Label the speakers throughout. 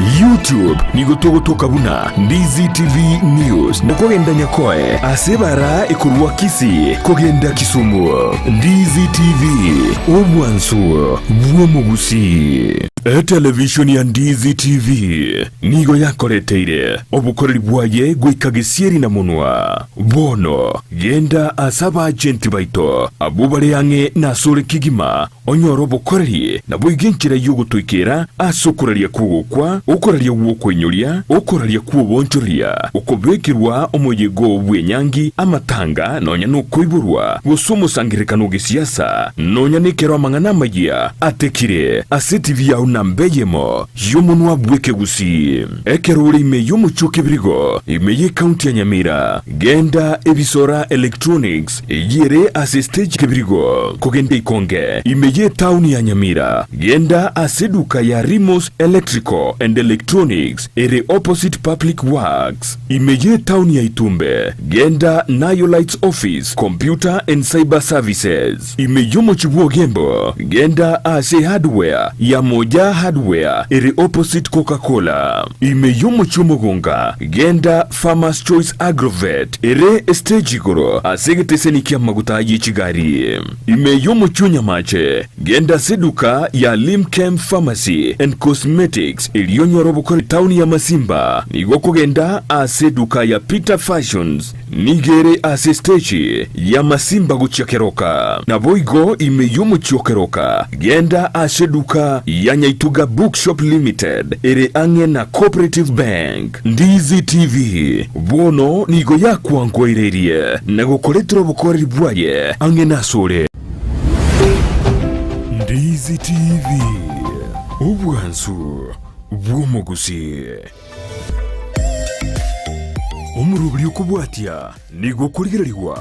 Speaker 1: YouTube nigo togotoka buna Ndizi TV News na kogenda Nyakoe ase ebara ekorwa Kisii kogenda Kisumu. Ndizi TV, obwansu bw'omogusii. Etelevishoni ya Ndizi TV nigo yakoreteire obokoreri bwaye goika gesieri na monwa. Bono genda ase abaagenti baito abwo bare ang'e nasore kegima Onyore obokoreri, naboigo enchera y'ogotoikera ase okoraria kw'ogokwa, okoraria gw'okoinyoria, okoraria kw'oboonchoreria, okobekerwa omoyega oo bw'enyangi, amatanga, nonya nokoiborwa, gose omosangererekano o gesiasa, nonya nekero amang'ana amayia atekire ase etibi yao namba eyemo y'omonwa bw'ekegusii. Ekero ore ime y'omochie o Kebirigo, ime y'ecounty ya Nyamira, genda Ebisora Electronics, Eyio ere ase stage kebirigo kogenda ikonge ime y'etaoni ya Nyamira. Genda ase eduka ya Rimos Electrical and Electronics ere opposite Public Works ime y'etaoni ya Itumbe. Genda Nayo Lights Office, Computer and Cyber Services ime y'omochie bw'Ogembo. Genda ase hardware ya Moja Hardware ere opposite Coca-Cola ime y'omochie Omogonga. Genda Farmers Choice Agrovet ere estage igoro ase egeteseni ki'amaguta ye chigari. Ime y'omochie o Nyamache, genda ase eduka ya Limchem Pharmacy and Cosmetics erio onyore obokore etaoni ya Masimba. Nigo okogenda ase eduka ya Peter Fashions nigo ere ase estage ya Masimba gochia Keroka. Naboigo ime y'omochie o Keroka, genda ase eduka ya Nyaituga Bookshop Limited ere ang'e na Cooperative Bank. Ndizi TV bono nigo yakwankoireirie na gokoretera obokoreri bwaye ang'e nasore. Ndizi TV, obwansu bw'omogusii. Omoroberi okobwatia nigo okorigererigwa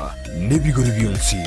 Speaker 1: nebigori bionsi.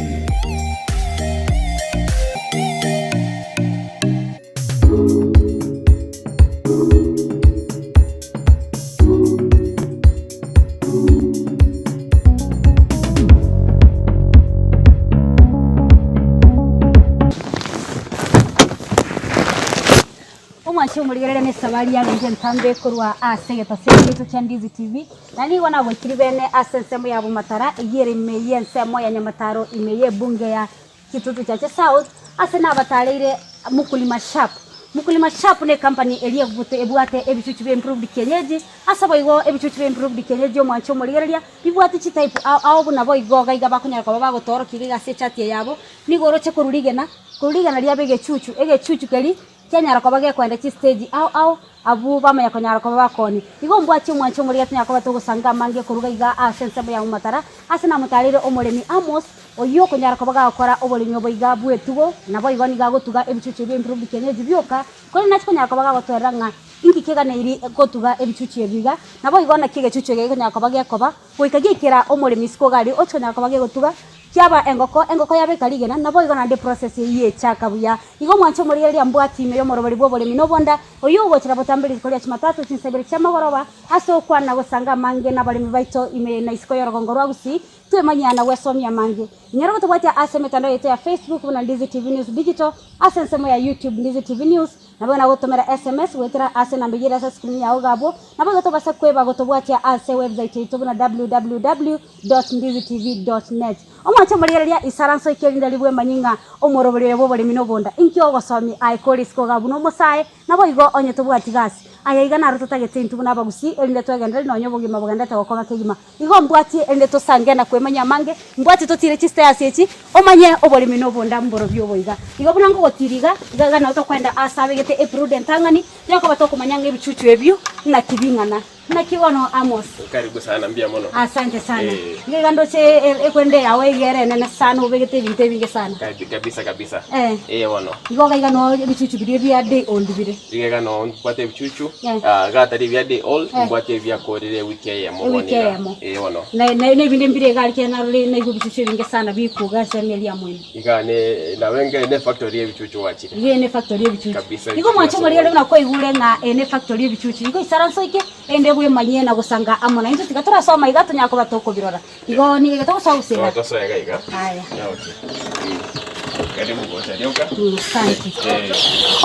Speaker 2: Omwanche omorigerere na esabari yagenche entambe korwa ase egetaseri giaito kia Ndizi TV, na nigo nagoikiri bene ase ensemo ya Bomatara, eyio ere ime y'ensemo ya Nyamataro ime y'ebunge ya Kitutu Chache South, ase nabatareire Mkulima Sharp. Mkulima Sharp ne company eria ebute ebwate ebichuchu bia improved kienyeji, ase boigo ebichuchu bia improved kienyeji omwanche omorigereria, bibwate chitype ao ao buna boigo iga iga bakonyara koba bagotoorokia iga iga ase echati eye yabo, nigo oroche korwa rigena, korwa rigena riaba egechuchu, egechuchu keria kianyara koba gekoenda chistage ao ao, abwo bamanya konyara koba bakoonia. Igo mbwatie omwanche omorigereria tonyara koba togosanga amange koruga iga ase ensemo ya Mumatara, ase namotareire omoremi Amos, Oyio okonyara koba gagokora oboremi obo iga bw'etugo, naboigo nigo agotuga ebichuchu ebio improved kienyeji bioka, korende nache konyara koba gagotwerera ng'a inki keganeiri gotuga ebichuchu ebi iga, naboigo naki egechuchu eke gekonyara koba gekoba, goika giaikera omoremi isiko iga aria ochi konyara koba gegotuga, kiaba engoko, engoko yabeka rigena, naboigo naende eprocess eyio yechaka buya. Igo omwanche omorigereria mbwati ime y'omoroberi bw'oboremi na obonda, oyio ogochera botambe rituko ria Jumatatu chinsa ibere chiamagoroba, ase okwana na gosanga amange nabaremi baito ime na isiko y'orogongo rwa Gusii, Twemanyia na gwesomia amange. Inyora gotobwatia ase emetandao yaito ya Facebook buna Ndizi TV News Digital, ase ensemo ya YouTube Ndizi TV News, naboigo na gotomera SMS goetera ase enamba eyio ere ase escreen yao iga abwo, naboigo tobase kweba gotobwatia ase website yaito buna www dot ndizitv dot net. Omwanche omorigereria isaranso eke erinde ribwemanyi ng'a omorobori oyo bw'oboremi nobonda. Inki ogosomia aye kore isiko iga buna omosae? Naboigo onye tobwati gasi. Aya iga naro totagete intwe buna abagusii erinde twegendereri nonya obogima bogenderete gokong'a kegima. Igo mbwatie erinde tosange na kwemanyia amange, mbwatie totiire chistairs echi, omanye oboremi na obonda mborobio obo iga. Igo buna ngogotiira iga, iga iga nabo tokoenda aase abegete eprooda entang'ani, tokoba tokomanya ng'a ebichuchu ebio naki bing'ana. Naki bono Amos?
Speaker 3: Karibu sana, mbuya mono.
Speaker 2: Asante sana.
Speaker 3: Eh.
Speaker 2: Iga iga ndoche e- ekwende yao iga ere enene sana obegete ebinto ebinge sana.
Speaker 3: Kabi- Kabisa kabisa.
Speaker 2: Eh.
Speaker 3: Eh bono.
Speaker 2: Igo iga iga no ebichuchu biria bia day old bire.
Speaker 3: Iga iga no mbwate ebichuchu.
Speaker 2: Eh.
Speaker 3: Ah, gatari ebia day old,
Speaker 2: Eh.
Speaker 3: mbwate ebiakorire ewiki eyemo bono
Speaker 2: Ewiki
Speaker 3: iga.
Speaker 2: eyemo.
Speaker 3: Eh bono.
Speaker 2: Na- na- na ebinde mbire iga aria kere narore naigwa ebichuchu ebinge sana bikuga ase emeri ya mwene.
Speaker 3: Iga ne nabo enga ne factory y'ebichuchu gwachire.
Speaker 2: Iga ene factory y'ebichuchu.
Speaker 3: Kabisa,
Speaker 2: Igo mwanche omorigereria buna kwaigure ng'a ene factory y'ebichuchu. Igo isaranso eke ende bwemanyie na gosanga amo naintwe tiga torasoma iga tonyare koba tokobirora. Igo nigo togosoa gose iga.
Speaker 3: Tosoe iga iga.
Speaker 2: Aya.
Speaker 3: Okay. Karibu gocha rioka.
Speaker 2: Asante.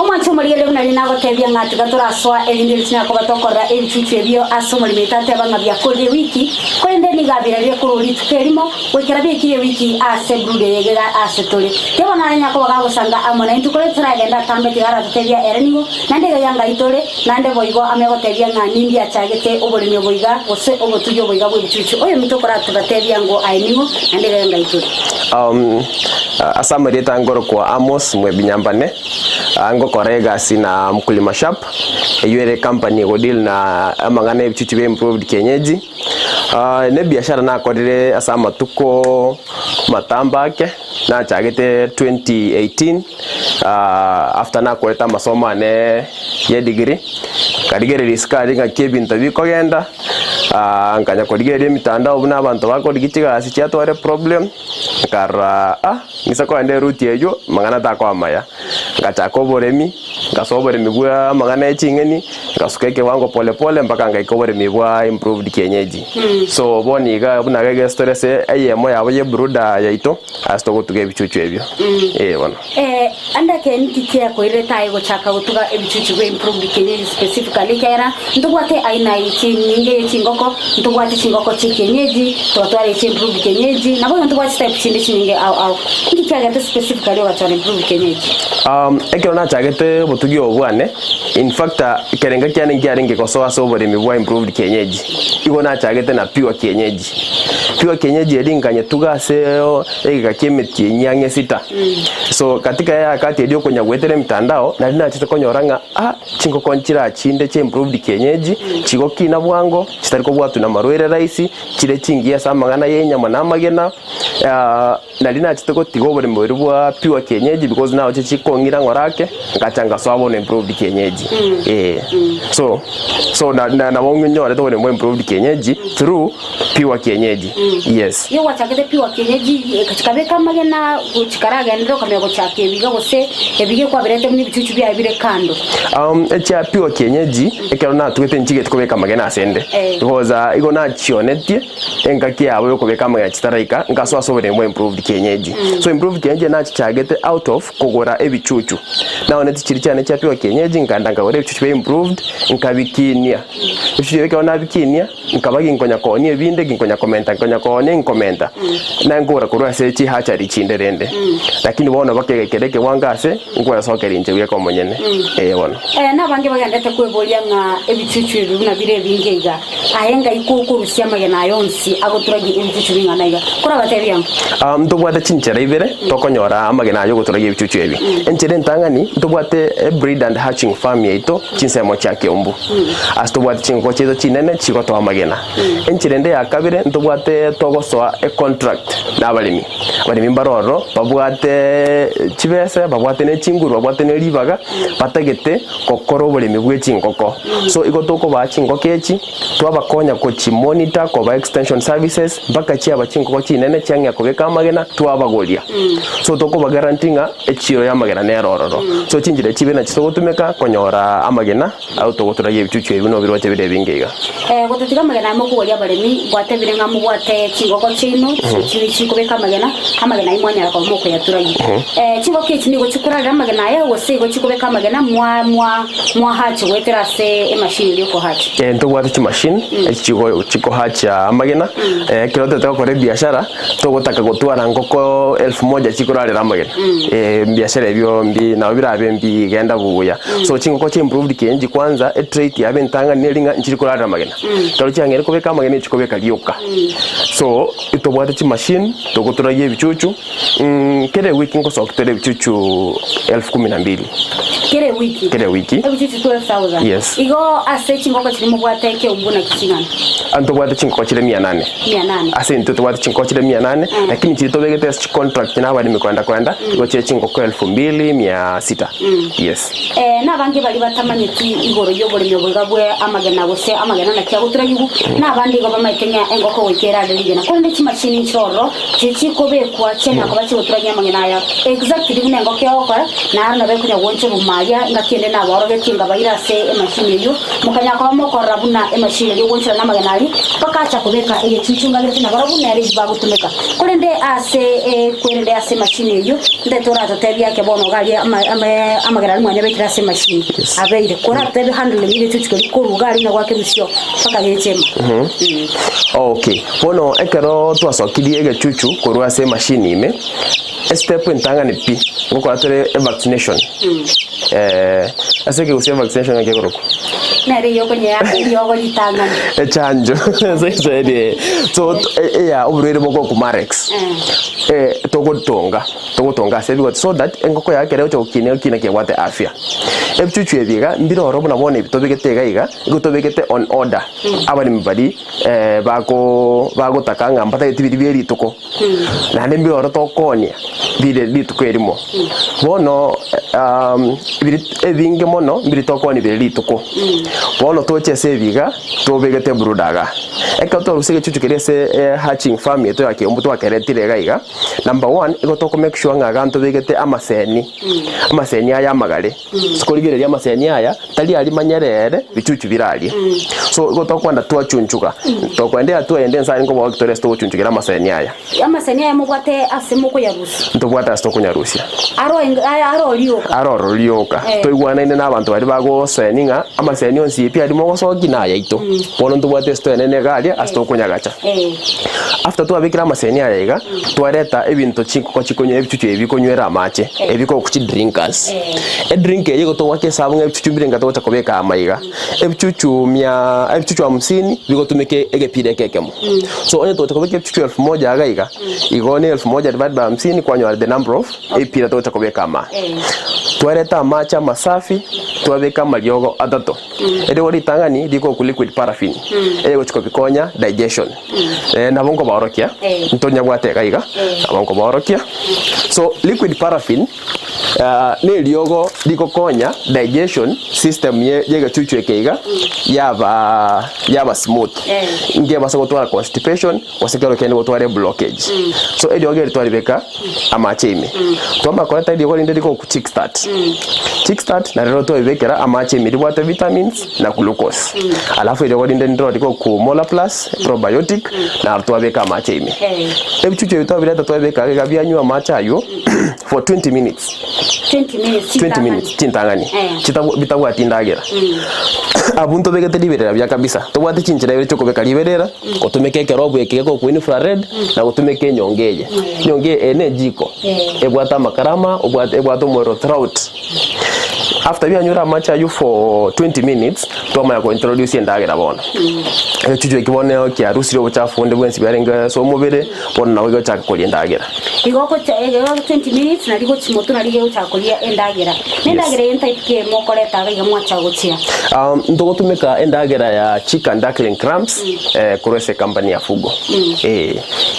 Speaker 2: Omwanche omorigereria buna riria nagotebia ng'a tiga torasoa erinde richinya koba tokorora ebichuchu ebio ase omorimo oito ateba ng'a biakorire ewiki, korende nigo abirarire korwa rituko erimo goikera biaikire ewiki ase brood eye iga ase tore. Tiga bono aranyare koba gagosanga amo naintwe korende toragende atambe tiga aratotebia ere nigo, naende iga yanga aitore, naende boigo amegotebia ng'a nindi achagete oboremi obo iga gose obotugi obo iga bw'ebichuchu. Oyominto okoratobatebia ng'o aye ning'o, naende iga yanga aitore.
Speaker 3: Ase amarieta nkorokwa Amos Mwebinyambane, ngokora egasi na Mkulima Sharp, eywo ere ecompany ego deal na amang'ana ebichuchu bia improved kienyeji. Ne ebiashara nakorire ase amatuko matambe ake, nachagete 2018 after nakorete amasomo ane ya edegree, nkarigereria isiko aria ng'aki ebinto bikogenda, nkanya korigereria emitandao buna abanto bakorigia chigasi chiatware problem. Nkarora, ah, ng'ise kogenda eruti eyio, amang'ana takoba amaya. Ngachaka oboremi, ngasoa oboremi bwa amang'ana e ching'eni, ngasuka ekewango pole pole mpaka ngaika oboremi bwa improved kienyeji. So bono iga buna iga egestori ase eyemo yabo ye brooder yaito, ase togotuga ebichuchu ebio. Eh bono.
Speaker 2: Eh, ande ekeene nki kiakoirete aye gochaka gotuga ebichuchu bia improved kienyeji specifically ekiagera ntobwate aina chinyinge ye chingoko, ntobwate chingoko chie kienyeji, twatwara echia improved kienyeji, naboigo ntobwate chitype chinde chinyinge ao ao. Nki kiagerete specifically ogachora improved kienyeji?
Speaker 3: Um, ekero nachagete obotugi obo bwane, in fact ekerengo kiane nkiarenge gosoa ase oboremi bwa improved kienyeji, igo nachagete na pure kienyeji. Pure kienyeji eria nkanyetuga ase egeka ki'emetienyi ang'e sita. So katika eyakati eria okonya goetera emitandao, nari nachete konyora ng'a ah, chingoko nchira chinde chia improved kienyeji, chigokina bwango, chitari kobwatwa na marwaire rahisi, chire chingiya ase amang'ana ya enyama na amagena, nari nachete gotiga oboremo boria bwa pure kienyeji because naroche chikong'ira ng'ora ake, ngacha ngasoa bono improved kienyeji, eh. So, so na na nabo nyorete oboremo bwa improved kienyeji through pure kienyeji, yes.
Speaker 2: Igo gwachakete pure kienyeji chikabeka amagena chikaragenderera okamanya gochaka ebiga gose ebiga ekwaberete buna ebichuchu biaye bire kando.
Speaker 3: Echia pure kienyeji ekero natugete nchigeti kobeka amagena ase 'nde
Speaker 2: Eh.
Speaker 3: because igo nachionetie engaki yabo yokobeka amagena chitaraika nkasoa ase oboremi bwa improved kienyeji. So improved kienyeji nachichagete out of kogora ebichuchu naoneti chiria chiane chia pure kienyeji nkaenda nkagora ebichuchu bia improved nkabikinia. Ebichuchu ebi ekero nabikinia. Nkaba ginkonya koonia ebinde, ginkonya komenta, nkonya koonia, inkomenta, na nkogora korwa ase chihatchari chinde rende. Lakini bono bakegekera ekewango ase nkwesokeria inche bweka omonyene. Ee bono.
Speaker 2: Eh, nabange bagenderete kweboria ng'a ebichuchu ebi buna bire ebinge iga, aye ngai kokorusia amagena aya onsi agoturagia ebichuchu bing'ana iga? Korabatebie ang'o?
Speaker 3: Ah, ntobwate chinchera ibere tokonyora amagena aya ogotoragia ebichuchu ebi. Enchera entang'ani, ntobwate ebreed and hatching farm yaito chinsemo chia Kiambu. Ase tobwate chingoko chiaito chinene chigotoa amagena. Enchera ende ya kabere ntobwate togosoa econtract na abaremi. Abaremi mbare ororo babwate chibese, babwate ne chinguru, babwate ne ribaga, batagete gokora oboremi bwe chingoko. So igo tokobaa chingoko echi, twabakonya gochimonitor, kobaa extension services, mpaka chiaba chingoko chinene chiang'ea kobeka amagena, twabagoria. So tokobaguarantee ng'a echiro y'amagena nere ororo. So chinchera echi ibere nachi togotumeka konyora amagena Agwo togotoragia ebichuchu ebi buna obiroche bire ebinge iga.
Speaker 2: Gotatiga amagena aya mokoboria abaremi, gwatebire ng'a mobwate chingoko chiaino chiri chikobeka amagena, amagena ayio mwanyara koba mokoyaturagia. Chingoko echi nigo chikorarera amagena aya, gose igo chikobeka amagena mwa mwa mwahache goetera ase emachine eria okohacha?
Speaker 3: Ntobwate chimachine echi chigo chikohacha amagena, ekero totagete gokora ebiashara, togotaka gotwara ngoko elfu moja chikorarera amagena, ebiashara ebio mbi nabo birabe mbigenda buya. So chingoko chia improved kienyeji kwanza etrait yabo entang'ani neri ng'a nchiri korarera amagena. Ekero chiang'eire kobeka amagena echikobeka rioka. So tobwate chimachine togotoragia ebichuchu kera ewiki ngosoki tore ebichuchu elfu kumi na mbili.
Speaker 2: Kera ewiki?
Speaker 3: Kera ewiki.
Speaker 2: Ebichuchu 12,000?
Speaker 3: Yes.
Speaker 2: Igo ase chingoko chiria mobwate ekeumbu naki ching'ana?
Speaker 3: Ntobwate chingoko chire mia nane.
Speaker 2: Mia nane.
Speaker 3: Ase intwe tobwate chingoko chire mia nane, lakini chiria tobegete ase chicontract na abaremi koenda koenda, igo chire chingoko elfu mbili mia sita. Yes.
Speaker 2: Eh, nabange baria batamanyeti igoro. igoro y'oboremi obo iga bwe amagena gose amagena naki agoturagigwa, na abande igo bamaete ng'a engoko goika erare rigena. Korende chimashini nchire ororo, chiria chikobekwa chianya koba chigoturagia amang'ina aya exactly buna engoko egokora, naro nabo ekonya goonchorwa maria, engaki ende nabaorogetie nkabaira ase emashini eyio, mokanya koba mokorora buna emashini eria egoonchora namagena aria, bakacha kobeka egechuchu ngagerete nabarabwo nere eyio bagotumeka. Korende ase ekwerende ase emashini eyio, ntete oratotebie ake bono iga aria ama ama amagena aria mwanyabekire ase emashini abeire, koratotebie handling egechuchu keria korwa iga aria nagwakerusia mpaka geche ime.
Speaker 3: Okay, bono ekero twasokirie egechuchu korwa ase emachine ime, estep entang'ani pi, ngokora tore evaccination. Eh, ase ekegusii evaccination naki ekorokwa?
Speaker 2: Nere eyio okonyea eriogo ritang'ani.
Speaker 3: Echanjo ase egeswahili eh. So eya oborwaire bokoroku Marex, eh, togotonga, togotonga ase ebigoti so that engoko yago ekero egocha gokina egokina kebwate afya. Ebichuchu ebi iga mbire ororo buna bono ebi tobegete iga iga, igo tobegete on order, abaremi baria bako bagotaka ng'a mbatageti biria bie rituko, naende mbire oro tokoonia bire rituko erimo. Bono biri ebinge mono mbiri tokoonia bire rituko. Bono toche ase ebi iga, tobegete brooder igaa. Ekero twarusia egechuchu keria ase hatching farm yaito ya Kiambu twakeretire iga iga, number one, igo toko make sure ng'a igaa ntobegete amaseni, amaseni aya amagare, ase korigereria amaseni aya, Tari aria manyerere bichuchu bire aria. So igo tokwenda twachunchuga. Tokwenda ehatua ende ense aria nkoboa tore ase togochunchugera amaseni aya.
Speaker 2: Amaseni aya mobwate ase mokoyarusia.
Speaker 3: Ntobwate ase tokonyarusia.
Speaker 2: Aro aro rioka.
Speaker 3: Aro oro rioka. Toigwanaine na abanto baria bagoseni ng'a amaseni onsi pi aria mogosokia na ayaito. Bono ntobwate ase toenene iga aria ase tokonyagacha. After twabekire amaseni aya iga, twareta ebinto chingoko chikonywa ebichuchu ebi bikonywera amache, ebi bikoroku chidrinkers. Edrink eye igo togoaka esabu ng'a ebichuchu mbire inga togocha kobeka ama iga, ebichuchu mia ebichuchu hamsini bigotumeka egepira eke ekemo. So onye togocha kobeka ebichuchu elfu moja iga iga, igo ne elfu moja divided by hamsini kwanyora the number of ebipira togocha kobeka ama. Twareta amache amasafi, twabeka amariogo atato. Eriogo ritang'ani rikoku liquid paraffin, eyegochi kobikonya digestion. Nabo nkobaorokia, ntonyabwate iga iga, nabo nkobaorokia. So liquid paraffin neriogo rigokonya digestion system ye yegechuchu eke iga yaba yaba smooth. Ngebasa gotwara constipation gose kero kende gotwara eblockage. So eriogo eri twaribeka amache ime. Twamanya koreta eriogo rinde rigoku chick start. Chick start narero twaribekera amache ime ribwate vitamins na glucose. Alafu eriogo rinde ndiro rigoku mola plus probiotic naro twabeka amache ime. Ebichuchu ebi twabireta twabibeka iga bianywa amache aywo for 20 minutes.
Speaker 2: 20 minutes
Speaker 3: 20 minutes chintang'ani
Speaker 2: Eh.
Speaker 3: Chitabu- bitabwati endagera abwo ntobegete riberera buya kabisa tobwate chinchera ibere chiokobeka riberera gotumeka ekerobu eke gekokwa infrared na gotumeka enyongo eye enyongo eye ne ejiko
Speaker 2: Eh.
Speaker 3: ebwate amakara ama obwate ebwate omorero throughout after bianyure amache aywo for 20 minutes twamanya ko introduce endagera bono egechuchu eki bono kiarusirie obochafu bonde bwensi bwarenge ase omobere bono nabo gegochaka koria endagera.
Speaker 2: Igo ogocha igo 20 minutes nari gochi motwe nari gegochaka koria endagera. Na endagera eye ntype ki mokoreta iga iga mwachaka gochia?
Speaker 3: Um, ntogotumeka endagera ya chick and duckling crumbs eh, korwa ase ecompany ya Fugo. Eh,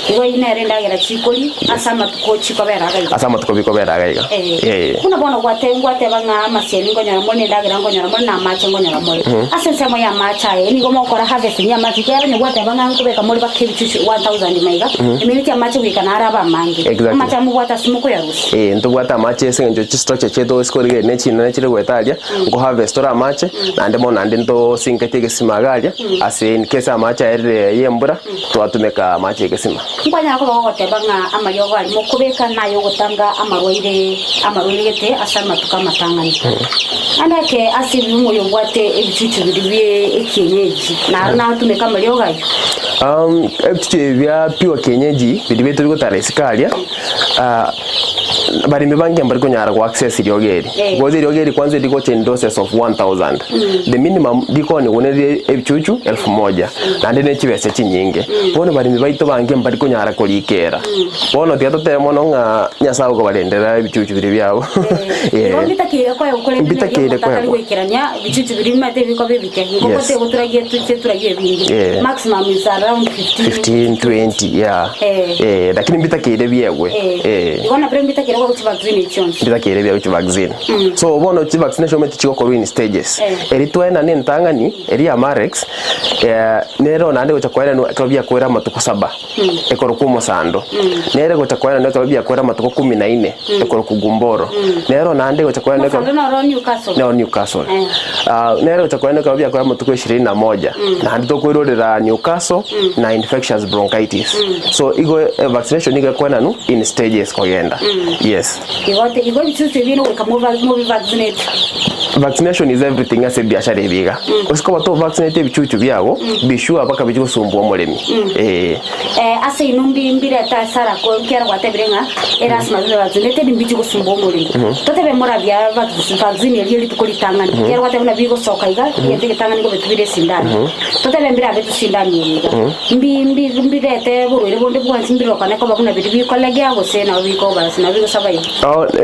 Speaker 2: Igo eyio nere endagera chikoria ase amatuko chikobera iga iga.
Speaker 3: ase amatuko bikobera iga iga.
Speaker 2: Eh.
Speaker 3: Eh.
Speaker 2: Buna bono gwate ngwateba ng'a amasiani nkonyora more na endagera nkonyora more na amache nkonyora more. Ase ensemo ya amache aye nigo mogokora harvesting ya amache ekiagera onye gwateba ng'a nkobeka more baka ebichuchu 1000 maiga, emineti amache goika naro abe amange.
Speaker 3: Exactly.
Speaker 2: Amache aya mobwate ase mokoyarusia.
Speaker 3: Eh, ntobwate amache ase eng'encho chistructure chiaito ase korigereria ne chinene chire goeta aria, nko harvest tore amache, naende bono naende ntosinketi egesima iga aria, ase in case amache aerire ya embura, twatumeka amache ya egesima.
Speaker 2: Nkwanyara koba gogoteba ng'a amariogo aria mokobeka nay'ogotanga amarwaire amarwaire gete ase amatuko amatang'ani. Naende ake ase ebiimo oyobwate ebichuchu biria bie ekienyeji, naro natumeke amariogo ayio.
Speaker 3: Um, ebichuchu ebi bia pure kienyeji biria biaito bigotara isiko aria, ah, baremi bange mbari konyara go access riogo eri.
Speaker 2: Eh.
Speaker 3: Because eriogo eri kwanza rigocha in doses of 1000. The minimum rikoonigwa neri ebichuchu elfu moja. Naende ne chibesa chinyinge. Bono baremi baito bange mbari konyara korikera. Bono tiga totebe mono ng'a Nyasaye okobarendera ebichuchu biria biabo.
Speaker 2: Igo
Speaker 3: Eh.
Speaker 2: mbitakeire koegwa korende
Speaker 3: Mbitakeire
Speaker 2: neri omonto atari
Speaker 3: koegwa.
Speaker 2: goikerania bichuchu biria bimate bikoba ebike. Igo
Speaker 3: Yes.
Speaker 2: gote goturagie tuche turagie ebinge.
Speaker 3: Eh.
Speaker 2: Maximum is around. around 15
Speaker 3: 15 20 yeah
Speaker 2: Eh.
Speaker 3: eh lakini mbitakeire biegwe
Speaker 2: Eh.
Speaker 3: eh
Speaker 2: Igo nabire mbitakeire gwa gochi-vaccine chionsi.
Speaker 3: mbitakeire bia gochi vaccine so bono chi vaccination omanyete chigokorwa in stages
Speaker 2: Eh.
Speaker 3: eri twena na entang'ani eri ya marex eh, nero naende gocha koenanwa ekero biakoera amatuko saba ekorokwa omosando nere gocha koenanwa ekero biakoera amatuko kumi na ine ekorokwa gumboro nero naende gocha koenanwa ekero
Speaker 2: Mosando noro Newcastle.
Speaker 3: nero Newcastle.
Speaker 2: Eh.
Speaker 3: Ah, nere gocha koenanwa ekero biakoera amatuko ishirini na moja naende tokoirorera Newcastle na infectious bronchitis so igo eh, vaccination igo ekoenanwa in stages kogenda yes
Speaker 2: Igo igo ebichuchu ebi goika mobi vaccinate.
Speaker 3: Vaccination is everything ase ebiashara ebi iga. Gose koba to vaccinate ebichuchu biago, be sure mpaka bichi gosumbua omoremi. Eh.
Speaker 2: Eh, ase inwe mbi mbirete asara ko ekiagera gwatebire ng'a erasima bibe vaccinated mbichi gosumbua omoremi. Totebe morabia vac- vaccine eria rituko ritang'ani, ekiagera gwateba buna bigosoka iga, egento egetang'ani ngobe tubire esindano. Totebe mbirabe tusindani eye iga. Mbi mbi mbirete oborwaire bonde bwensi mbirokane koba buna biria bikolegea gose nabo bikoba nabo bigosurvive.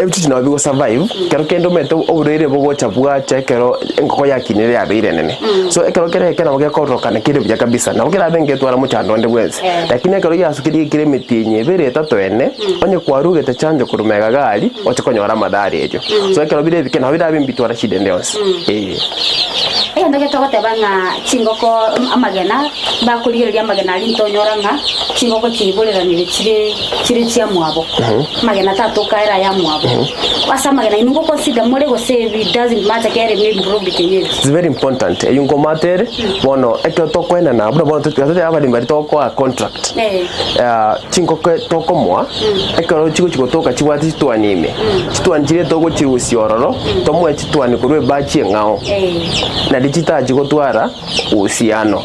Speaker 3: Ebichuchu nabo bigo survive, kero kende omanyete oborwaire bogocha bwacha ekero engoko yakinire yabeire enene. So ekero kere eke nabo gekororokana kere buya kabisa, nabo kerabe ngetwara mochando onde bwensi. Lakini ekero giasukire giikire emetienyi ebere etato ene, onye kwarugete chanjo korwa magega iga aria, oche konyora amadhara erio. So ekero bire ebike nabo birabe mbitwara shida ende yonsi, eh.
Speaker 2: Egento gete togoteba ng'a chingoko amagena, bakorigereria amagena aria ntonyora ng'a chingoko chiaiboreranire chire chire chiamwabo. Amagena tatoka ere ayamwabo. Ase amagena inwe ngoconsider more gose it doesn't matter kere maybe improved kienyeji.
Speaker 3: It's very important eywo nkomata ere bono ekero tokoenana buna bono totebe abaremi baria togokoa contract
Speaker 2: Eh.
Speaker 3: Ah, chingoko tokomoa ekero chigochi gotoka chibwate chitwani ime chitwani chiria togochirusia ororo tomoe chitwani korwa ebatch eng'ao
Speaker 2: Eh.
Speaker 3: nario chitachi gotwara uhusiano.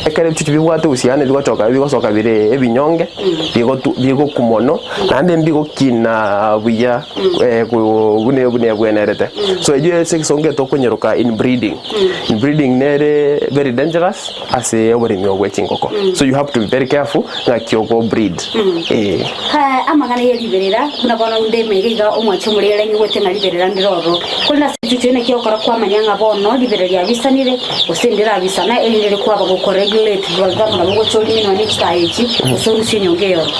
Speaker 3: Ekero ebichuchu bibwate uhusiano bigochoka bigosoka bire ebinyonge, bigotu bigokwa mono, naende mbigokina buya eh, ko buna buna ebwenerete. So eywo ase egesongo etokonyeroka inbreeding. Inbreeding nere very dangerous ase oboremi obo bwe chingoko. So you have to be very careful ng'aki ogo breed eh.
Speaker 2: Kaa amang'ana ye riberera, buna bono inde ime iga iga omwanche omorere nyigwete ng'a riberera ndire ororo. Korende ase echuchu eye naki ogokora kwamanya ng'a bono riberera riabisanire, gose ndirabisana, erinde rikwaba gokoregulate for example nabo ogocha orime nonya ne chitaya echi, gose orusie enyongo eye ororo.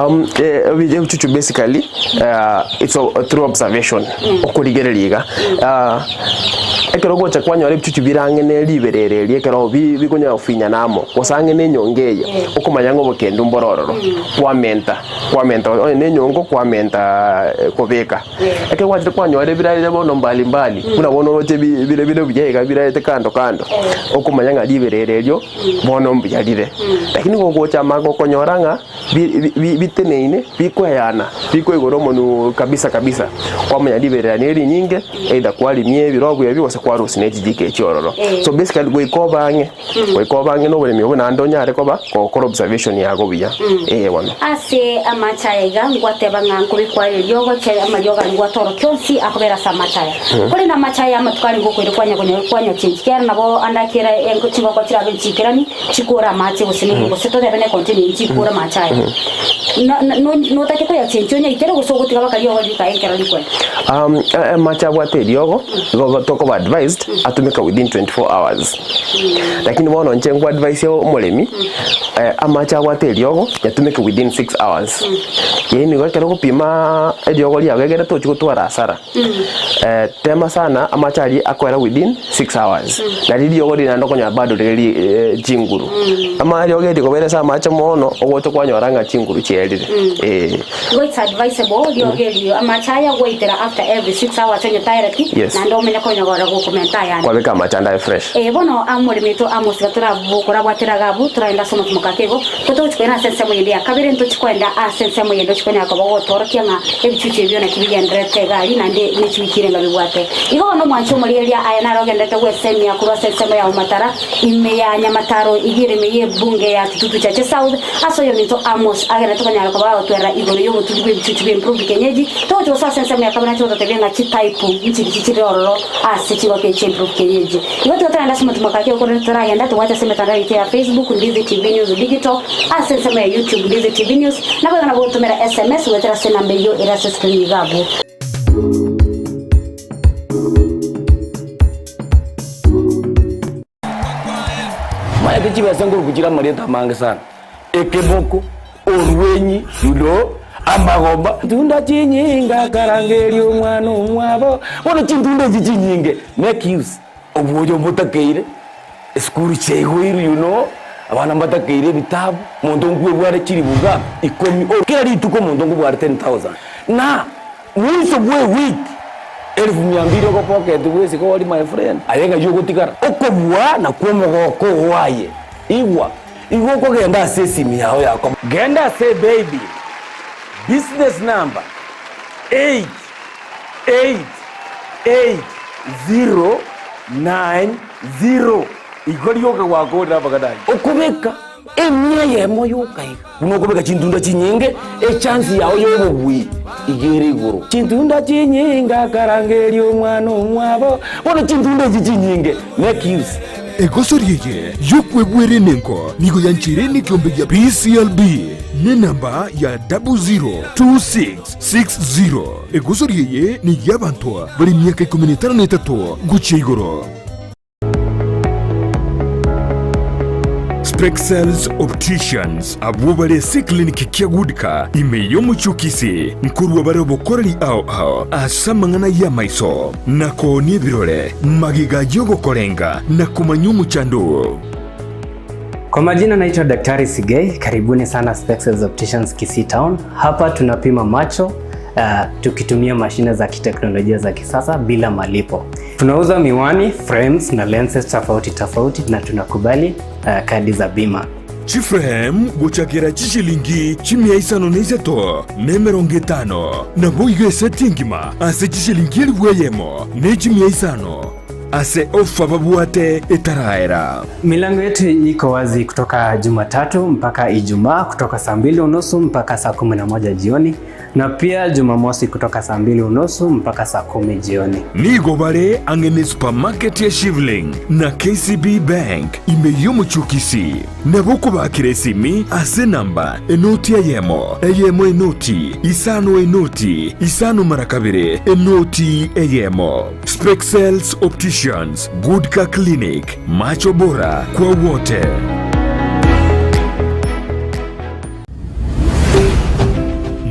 Speaker 3: Um, eh, ebi- ebichuchu basically uh, it's a, through observation okorigereria iga uh, ekero ogocha kwanyora ebichuchu bire ang'e ne riberera erio ekero bi- bikonyara gofinyana amo gose ang'e ne enyongo eye okomanya ng'a obokendu mboro ororo kwamenta kwamenta onye ne enyongo kwamenta kobeka ekero gwachire kwanyora ebirarire bono mbali mbali buna bono oroche bi bire bire buya iga birarete kando kando okomanya ng'a riberera erio bono mbuya rire lakini gogocha amanga okonyora ng'a bi bi biteneine bikoeyana bikoigora omonwe kabisa kabisa kwamanya riberera ne rinyinge either kwarimia ebirobu ebio gose kwarusia ne echijiko echio ororo so basically goika obe ang'e Goika obe ang'e noboremi obwo naende onyare koba gokora observation yago buya. Ee bono.
Speaker 2: Ase amache aya iga ngwateba ng'a nkobekwa are eriogo chia amariogo aria ngwatorokia onsi akobera ase amache aya. Korende amache aya amatuko arenge okoira kwanya konya kwanya chinchi kiagera nabo ande akera engo chingoko chirabe nchikerani chikore amache gose ne gose totebe ne container eyio chikore amache aya. Na na no notake koyachenchia onyaitere gose ogotiga baka riogo rikae ekero rikwenda.
Speaker 3: Um, amache abwate eriogo, igo tokoba advised atumeke within 24 hours. Lakini bono inche nko advise omoremi eh, amache abwate eriogo yatumeke within 6 hours. Yaani nigo ekero ogopima eriogo riago egere tochi gotwara hasara. Eh, tema sana amache aria akoera within 6 hours. Nari riogo riria naende okonyora bado rire ri eh, chinguru. Ama riogo eri koba ere ase amache mono ogocha kwanyora ng'a chinguru chierire. Eh.
Speaker 2: Igo it's advisable riogo erio amache aya gwaitera after every 6 hours onye taereti
Speaker 3: Yes.
Speaker 2: naende omenye konyogora gokomenta ayande.
Speaker 3: Kwabeka amache ande aye fresh.
Speaker 2: Eh, bono amoremi oito Amos iga torabokorabwatera iga abwo, toragenda ase omotimoka ake igo, totogochi koenda ase ensemo yende ya kabere, ntochi koenda ase ensemo yende ochi konyara koba ogotworokia ng'a ebichuchu ebio naki bigendererete iga aria naende ne chiwiki erenga bibwate. Igo bono omwanchi omorigereria aye naro ogendererete gwesemia korwa ase ensemo ya Omatara, ime ya Nyamataro, iga ere ime y'ebunge ya Kitutu Chache South, ase oyominto Amos agendererete konyara koba gagotwerera igoro y'obotugi bw'ebichuchu bw'empurubri kienyeji, Togochi gosoa ase ensemo ya kabere nache gototebia ng'a chitype nchirichi chire ororo ase chigoka echi chi'empurubri kienyeji. Igo tiga toragende ase omotumo gaki okorende toragenda tobwate ase emetandao yaito ya Facebook, Ndizi TV News Digital, ase ensemo ya YouTube, Ndizi TV News, naboigo nabo gotomera SMS goetera ase enamba eyio ere ase escreen iga abwo.
Speaker 4: Maete chibesa nkoruku chire amarieta amange sana. Ekemoko, orwenyi, you know, amagomba. Chintunda chinyinge akarangeria omwana omwabo. Bono chintunda echi chinyinge, make use obwoyo mbotakeire, esukuru chiaigoirwe you know, abana mbatakeire ebitabu, omonto nkwebware chilifu ngapi? Ikomi, o kera rituko omonto nkobware 10,000 na mwiso bwa ewiki elfu mia mbili ogopocket bwesike ori my friend, aye ng'ai ogotigara? Okobua nakwo omogoko oo aye, igwa. Igo okogenda ase esimi yao ya komo. Genda ase eBaybill, business number 8888090. Igo rioka gwakorire amang'ana ayio. Okobeka emia eyemo yoka iga. Buna okobeka chintunda chinyinge, echance yao y'obobui iga ere igoro. Chintunda chinyinge akarangeria omwana omwabo. Bono chintunda echi chinyinge, make use.
Speaker 1: Egosori eye y'okwebwera enengo nigo yancheire nekeombe gia PCLB nenamba ya 002660. Egosori eye ney'abanto bare emiaka ikomi na etano na etato gochia igoro. Spexels Opticians abwo bare ase eclinic kia Goodka ime y'omochie o Kisii nkorua bare obokoreri ao ao ase amang'ana y'amaiso na koonia ebirore magega y'ogokorenga na komanya omochando oo.
Speaker 5: Kwa majina naitwa Daktari Sigei, karibuni sana Spexels Opticians Kisii Town. Hapa tunapima macho uh, tukitumia mashine za kiteknolojia za kisasa bila malipo. Tunauza miwani, frames na lenses tofauti tofauti na tunakubali uh, kadi za bima.
Speaker 1: Chiframe gochakera chishilingi chimia isano na isato na emerongo etano, naboigo eseti engima ase chishilingi elifu eyemo ne chimia isano ase ofa babwate etaraera.
Speaker 5: Milango yetu iko wazi kutoka Jumatatu mpaka Ijumaa kutoka saa mbili unusu mpaka saa 11 jioni na pia Jumamosi kutoka saa mbili unusu mpaka saa 10 jioni.
Speaker 1: Nigo bare ang'e ne supermarket ya Shivling na KCB Bank ime y'omochie o Kisii. Nabo okobakera esimi ase enamba enoti eyemo, eyemo enoti, isano enoti, isano mara kabere, enoti eyemo. Spexels Opticians, Good Car Clinic, macho bora kwa wote.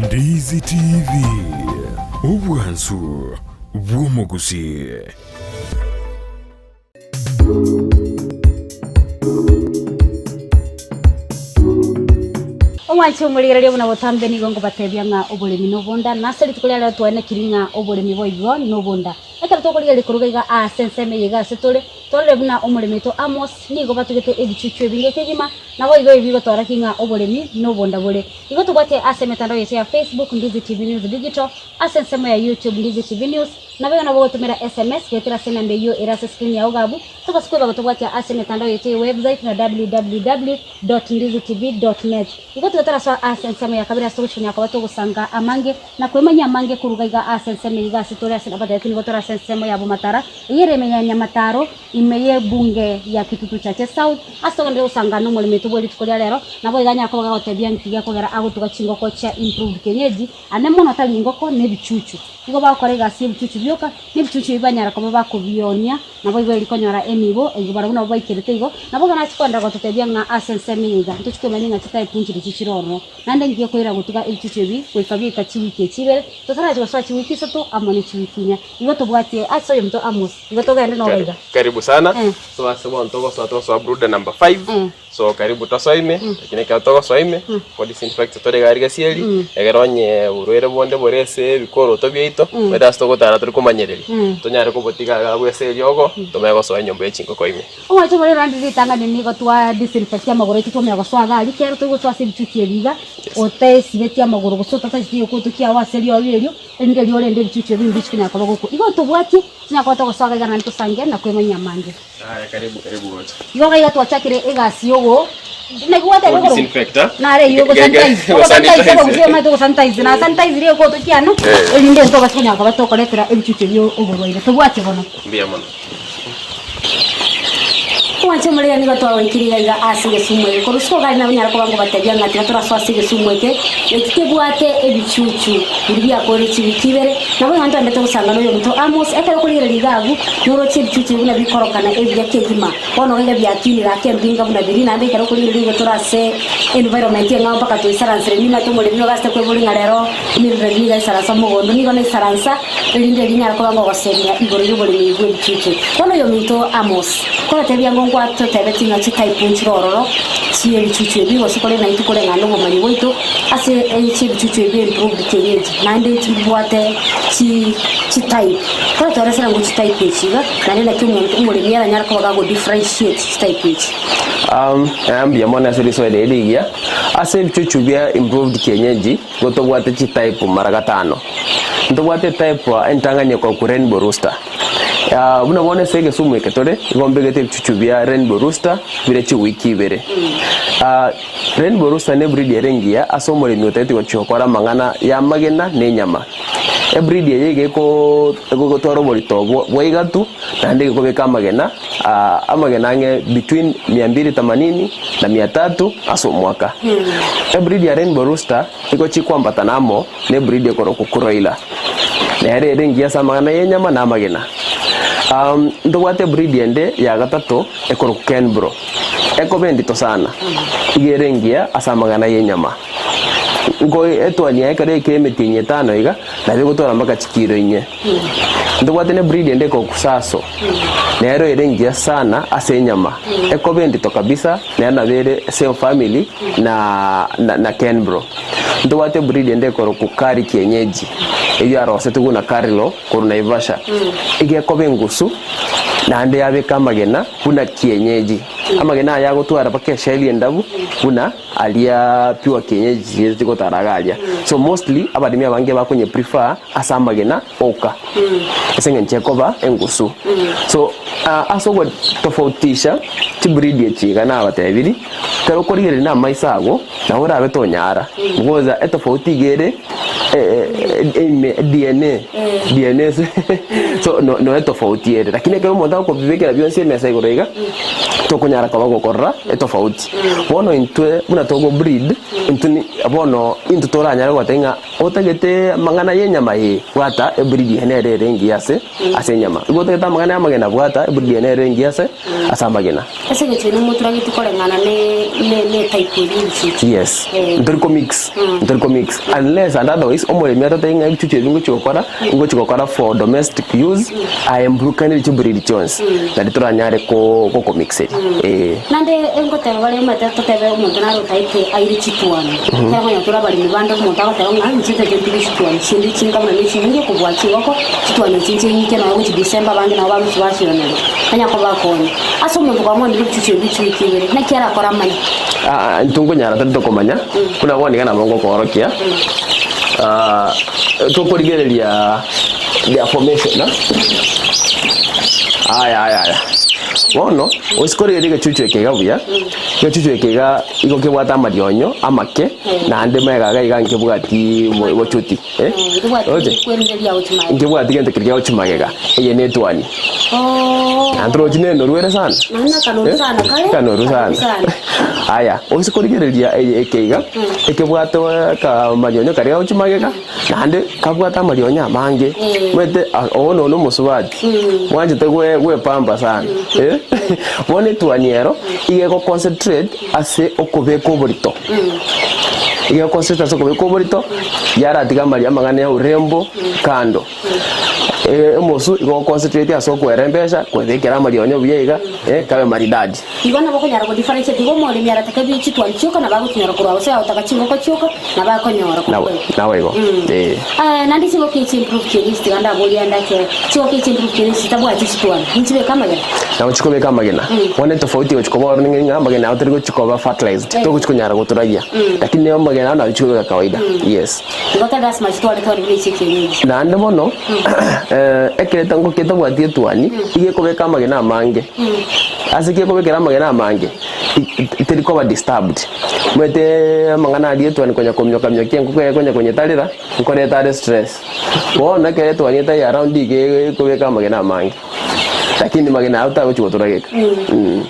Speaker 1: Ndizi TV, obwansu bw'omogusii.
Speaker 2: Omwanche omorigereria buna botambe nigo nkobatebia ng'a oboremi nobonda, na ase rituko ria rero twaenekiri ng'a oboremi boigo nobonda. Ekero tokorigereria koruga iga aase ensemo eye iga ase tore, torore buna omoremi oito Amos nigo batugete ebichuchu ebinge kegima, Naboigo ebi bigotoorokia ng'a oboremi nobonda bore. Igo tobwate ase emetandao yaito ya Facebook, Ndizi TV News Digital, ase ensemo ya YouTube, Ndizi TV News, naboigo nabo ogotomera SMS goetera ase enamba eyio ere ase screen yao iga abwo, tobase kweba gotobwatia ase emetandao yaito ye website na www dot ndizitv dot net. Igo tiga torasoa ase ensemo ya kabere ase togochia konyara koba togosanga amange na kwemanyia amange koruga iga ase ensemo eye iga ase tore ase nabatebetie nigo tore ase ensemo ya Bomatara, eyio ere ime ya Nyamataro, ime y'ebunge ya Kitutu Chache South, ase togenderere gosangana nomoremo oito bwe rituko ria rero, nabo iga anyare koba gagotebia nki gekogera agotuga chingoko chia improved kienyeji, ane mono tari ingoko na ebichuchu. Igo bagokora egasi y'ebichuchu bioka, na ebichuchu ebi banyara koba bakobionia, nabo igo eri konyora enibo, igo barabwo nabo baikerete igo, nabo igo nachi koenderera gototebia ng'a ase ensemo eye iga, ntochi kwemanya ng'a chitype nchirochio chire ororo. Naende ngiya koira gotuga ebichuchu ebi goika biaika chiwiki echi ibere, totarachi gosoa chiwiki isato amo ne chiwiki inye. Igo tobwatie ase oyominto Amos. Igo togende noro iga.
Speaker 3: Karibu sana.
Speaker 2: Eh.
Speaker 3: So ase bono togosoa togosoa brooder number 5.
Speaker 2: Eh.
Speaker 3: So karibu tosoe ime, lakini ekero togosoa ime, ko disinfect tore iga aria gesieri, egere onye oborwaire bonde bore ase ebikoroto biaito, omanyete ase togotara tori komanyereria, tonyare kobotiga iga abwo ase eriogo, tomanye gosoa enyomba ya chingoko ime.
Speaker 2: Omwancho bore rende ritang'ani nigo twa disinfect amagoro aito twamanya gosoa iga aria, kero togosoa ase ebichuchu ebi iga, otesibetie amagoro gose otatacheti egekoto kiago ase eriogo erio, erinde erio orende ebichuchu ebi mbichi konyara koba gokwa. Igo ntobwatie, tonya koba togosoa iga iga naende tosange na kwemanyia amange.
Speaker 3: Aya karibu karibu gocha.
Speaker 2: Igo iga twachakire egasi yogo naki gwateba
Speaker 3: Go
Speaker 2: igoro
Speaker 3: disinfect, ah?
Speaker 2: nare eywo
Speaker 3: Ge- ge-
Speaker 2: ogosanitize
Speaker 3: go
Speaker 2: ogosanitize
Speaker 3: sanitize.
Speaker 2: abagusii bamaete ogosanitize na sanitize egoto kiano
Speaker 3: Eh.
Speaker 2: erinde ntobase konyara koba tokoretera ebichuchu ebio oborwaire tobwate bono.
Speaker 3: Mbuya mono.
Speaker 2: Omwanche omorere nigo twagoikire iga iga ase egesumu eke. Korwa isiko gari nabo nyare koba ngobatebia ng'a tiga torasoe ase egesumu eke, eki kebwate ebichuchu biria biakoire chiwiki ibere. Nabo igo ntwendete gosanga noyominto Amos, ekero okorigereria iga abwo, noroche ebichuchu ebi buna bikorokana ebiya kegima. Bono iga biakinire ake embinga buna biria, naende ekero okorigereria igo tore ase environment eng'ao mpaka toisaransire. Nimanyete omoremi nigo asete kweboria ng'a rero emirureri nigo aisaransa mogondo, nigo naisaransa, erinde erio nyare koba ngogosemia igoro y'oboremi bw'ebichuchu. Bono oyominto Amos, koratebia ng'o ngwatotebetie ng'a chitype nchire ororo chi'ebichuchu ebi, gose kore naintwe koreng'ana nobomanyi bwaito ase chi'ebichuchu ebi improved kienyeji, naende nchibwate chi chitype. Koratoeresera ng'o chitype echi iga, naende naki omonto omoremi aranyare koba gago differentiate chitype echi.
Speaker 3: Mbuya mono ase risoeri eri rigiya. Ase ebichuchu bia improved kienyeji, Nigo tobwate chitype mara gatano. Ntobwate etype entang'ani ekorokwa rainbow rooster. Buna bono ase egesumu eke tore, igo mbegete ebichuchu bia rainbow rooster bire chiwiki ibere. Rainbow rooster ne ebreed ere engiya ase omoremi otagete gochia gokora amang'ana ya amagena na enyama. Ebreed eye iga egotwara oborito bwa igatu naende egekobeka amagena, amagena ang'e between mia mbili themanini na mia tatu ase omwaka. Ebreed ya rainbow rooster igo chikwambatana amo ne ebreed ekorokwa kuroiler, nere ere engiya ase amang'ana y'enyama na amagena. Ntobwate ebreed ende ya gatato ekorokwa kenbro, ekoba endito sana, iga ere engiya ase amang'ana y'enyama. Nko etwani yaye ekero yaikire emetienyi etano iga, nabo egotwara mpaka chikiro inye. Ntobwate ne breed ende ekoku saso, nero ere engiya sana ase enyama, ekoba endito kabisa, nero nabo ere same family na na kenbro. Ntobwate breed ende ekoroku kari kienyeji, eywo yarosetigwe buna karilo korwa Naivasha, iga ekoba engusu naende yabeka amagena buna kienyeji. Amagena aya agotwara mpaka eshell endabu buna aria pure kienyeji chiria chigotara iga aria. So mostly abaremi abange bakonye prefer ase amagena oka ase eng'encho ekoba engusu. So ase ogotofautisha chibreed echi iga nabatebirie, ekero okorigereria na amaiso ago nabo orabe tonyara because etofauti iga ere ime DNA, DNA ase so no etofauti ere lakini ekero omonto agokobibekera bionsi emesa igoro iga, tokonyara koba gokorora etofauti. Bono intwe buna togo breed, intwe bono intwe toranyare goteba ng'a Otagete amang'ana y'enyama ee, bwata ebreed eye nere ere engiya ase ase enyama. Igo otagete amang'ana y'amagena, bwata ebreed eye nere engiya ase ase amagena.
Speaker 2: Ase engencho eye nomoturageti koreng'ana ne ne ne type eria y'ebichuchu.
Speaker 3: Yes, ntori ko mix, ntori ko mix unless and otherwise omoremi atatebie ng'a ebichuchu ebi ngochi gokora, ngochi gokora for domestic use, aye mburukaneri chibreed chionsi, nari toranyare ko gokomixeria, eh.
Speaker 2: Naende ngoteba bare omanyete totebe omonto nare otaete aire chituani, ekero konya tore abaremi bande omonto agoteba ng'a inche ntagete ntige chituani chinde chinka buna ne chinyinge kobua chingoko, chituani echi inche ng'ike nonya gochia December abange nabo bagochia bachioneria, banya kobakonya. Ase omonto kwamwanire ebichuchu ebi chiwiki ibere, naki arakore amanye?
Speaker 3: Aa intwe nkonyara tari tokomanya, buna bono iga nabo ngokoorokia, tokorigereria their formation. Aya aya aya. Bono, gose korigereria egechuchu eke iga buya, egechuchu eke iga igo kebwate amarionyo amake, naende magega iga iga nkebwati mo- bochuti eh, roche? Nkebwati gento keria kiagochi magega, eye ne etwani. Naende torochi ne enoru ere sana? Eh, kanoru sana. Aya, gose korigereria eye eke iga, ekebwate akamarionyo karia gagochi magega. Naende kabwate amarionya amange, omanyete oo nonya omosubati bwanchete gwepamba sana eh, bono etuani ero iga ego concentrate ase okobeka oborito, iga ego concentrate ase okobeka oborito, yaratiga amaria amang'ana ya urembo kando. Omosu igo ogo concentrate ase okwerembesha, kwebekera amarionya buya iga, kabe maridadi.
Speaker 2: Igo nabo okonyara go differentiate igo omoremi aratake bi chitwani chioka nabo agochinyora korwa gose agotaka chingoko chioka nabo akonyora korwa
Speaker 3: Nabo
Speaker 2: igoro.
Speaker 3: nabo igo eh.
Speaker 2: Eh, naende chingoko echi improve kienyeji tiga ndaborie ande ake chingoko echi improve kienyeji chitabwati chitwani ninchibeke amagena?
Speaker 3: Nabo chikobeka amagena bono etofauti egochi koba ororo ning'a amagena ao tari gochi koba fertilized togochi konyara goturagia lakini amagena ao nabo chikobeka kawaida yes.
Speaker 2: Igo tari lasima chitware twani buna echi ekienyeji.
Speaker 3: Naende bono ekereta ngoko ketabwati etwani iga ekobeka amagena amange. Ase ki ekobekera amagena amange? Teri koba disturbed. Omanyete amang'ana aria etwani konya komioka miokia engoko eye konya konyetarera, nkoreta are stress. Bono ekero etwani etari around iga ekobeka amagena amange. Lakini magena ayio tagochi gotorageka.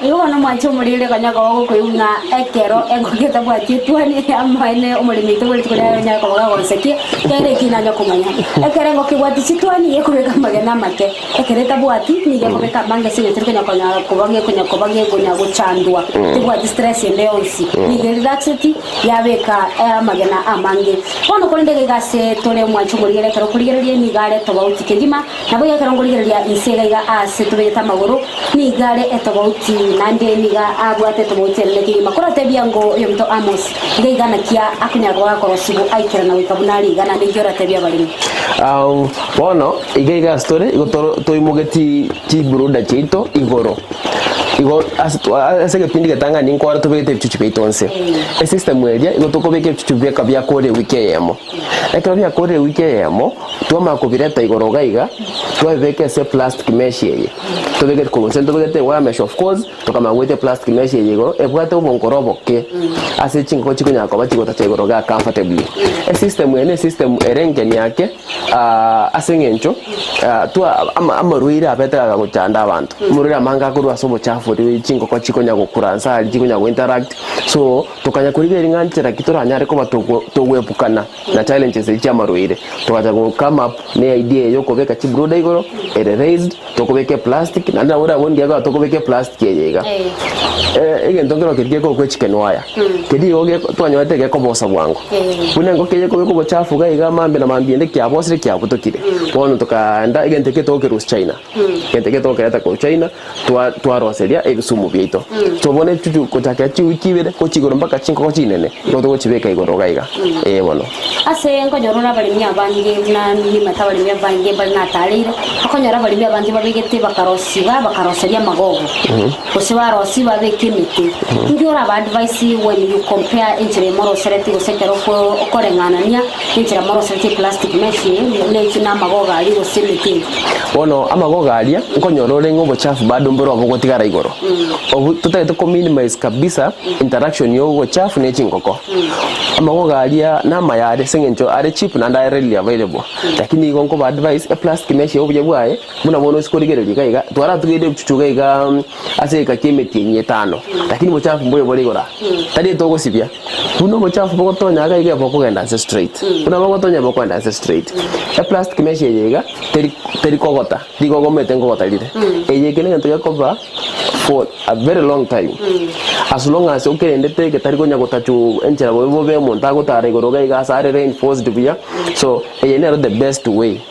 Speaker 2: Igo bono mwanche omoriri konya koba ogokoigwa ng'a ekero engoko etabwati etwani amaene omoremi oito bwe rituko riaye onyare koba gagonsekia, kende eki nanye komanya. Ekero engoko ebwati chitwani ekobeka amagena amake, ekero etabwati nigo ekobeka amange ase eng'encho eri konya konyara koba gekonya koba gekonya gochandwa, tebwati stress ende yonsi, nigo erelaxeti yabeka amagena amange. Bono korende iga iga ase tore omwanche omorigere ekero okorigereria nigo are tobauti kegima, Naboigo ekero nkorigereria inse iga iga aase tobegete amagoro, nigo are etobauti, naende nigo abwate etobauti enene kegima. Koratebia ngo oyominto Amos, iga iga naki akonyara koba gakorosigwa aikerana goika buna are iga, naende inki oratebie abaremi?
Speaker 3: Bono iga iga ase tore igo toimogeti chiburuda chiaito igoro, igo ase ase egepindi getang'ani nkore tobegete ebichuchu biaito nse. Esystem eria igo tokobeka ebichuchu bieka biakore ewiki eyemo. Ekero biakorire ewiki eyemo, twamanya kobireta igoro iga iga, twabibeka ase eplastic mesh eye, tobeke korwa inse ntobegete ewire mesh of course, tokamanya goeta eplastic mesh eye igoro, ebwate obonkoro oboke ase chingoko chikonyara koba chigotacha igoro igaa comfortably. Esystem eye ne esystem ere engeni ake ase eng'encho twa ama amarwaire abete agagochanda abanto, amarwaire amange akorwa ase obochafu oria chingoko chikonya gokura nse aria chikonya go interact, so Tokanya korigereria ng'a nchera ki toranyare koba togoepukana na challenges echi chi'amarwaire. Togacha go come up ne idea eye yokobeka chibrooder igoro ere raised, tokobeka eplastic, naende nabo orabone ndiago tokobeka eplastic eye iga. Egento nkero keria gekorokwa echicken wire, keria igo geko twanyorete gekobosa bwango. Buna engoko eye ekobeka obochafu iga iga mambia na mambia ende kiabosire kiabutokire. Bono tokaenda egento eke togokerusia China, egento eke togokereta korwa China. Twaroseria ebisumu biaito. Tobone ebichuchu gochakera chiwiki ibere gochia igoro mpaka chinkoko chinene, nigo togochibeka igoro iga iga. Ee bono.
Speaker 2: Ase nkonyora ore abaremi abange buna nimanyete abaremi abange mbare natareire, okonyora abaremi abange babegete bakarosia bakaroseria amagogo, gose barosia babeka emete. Inki oraba advise when you compare enchera eye moroseretie gose ekero okoreng'anania enchera moroseretie eplastic mesh eye ne amagogo aria gose emete eye?
Speaker 3: Bono amagogo aria nkonyora ore ng'a obochafu bado mboro bogotigara igoro. Obu totagete ko minimize kabisa interaction ya obochafu ne chingoko. Amagogo aria namaya are ase eng'encho are cheap naende are readily available. Lakini igo nkoba advise eplastic mesh obuya bwaye buna bono ase korigereria iga iga twaratugeire ebichuchu iga iga ase egeka kia emetienyi etano lakini obochafu mboyo bore igoro aa. Tari etogosibia buna obochafu bogotonya iga iga bokogenda nse straight buna bogotonya bokogenda nse straight. Eplastic mesh eye iga teri teri kogota, rigo ogomete nkogota rire. Eye eke negento gekoba for a very long time. As long as okerendete getari konya gotachwa enchera bobe bobe omonto agotara igoro iga iga ase are reinforced buya, so eye nero the best way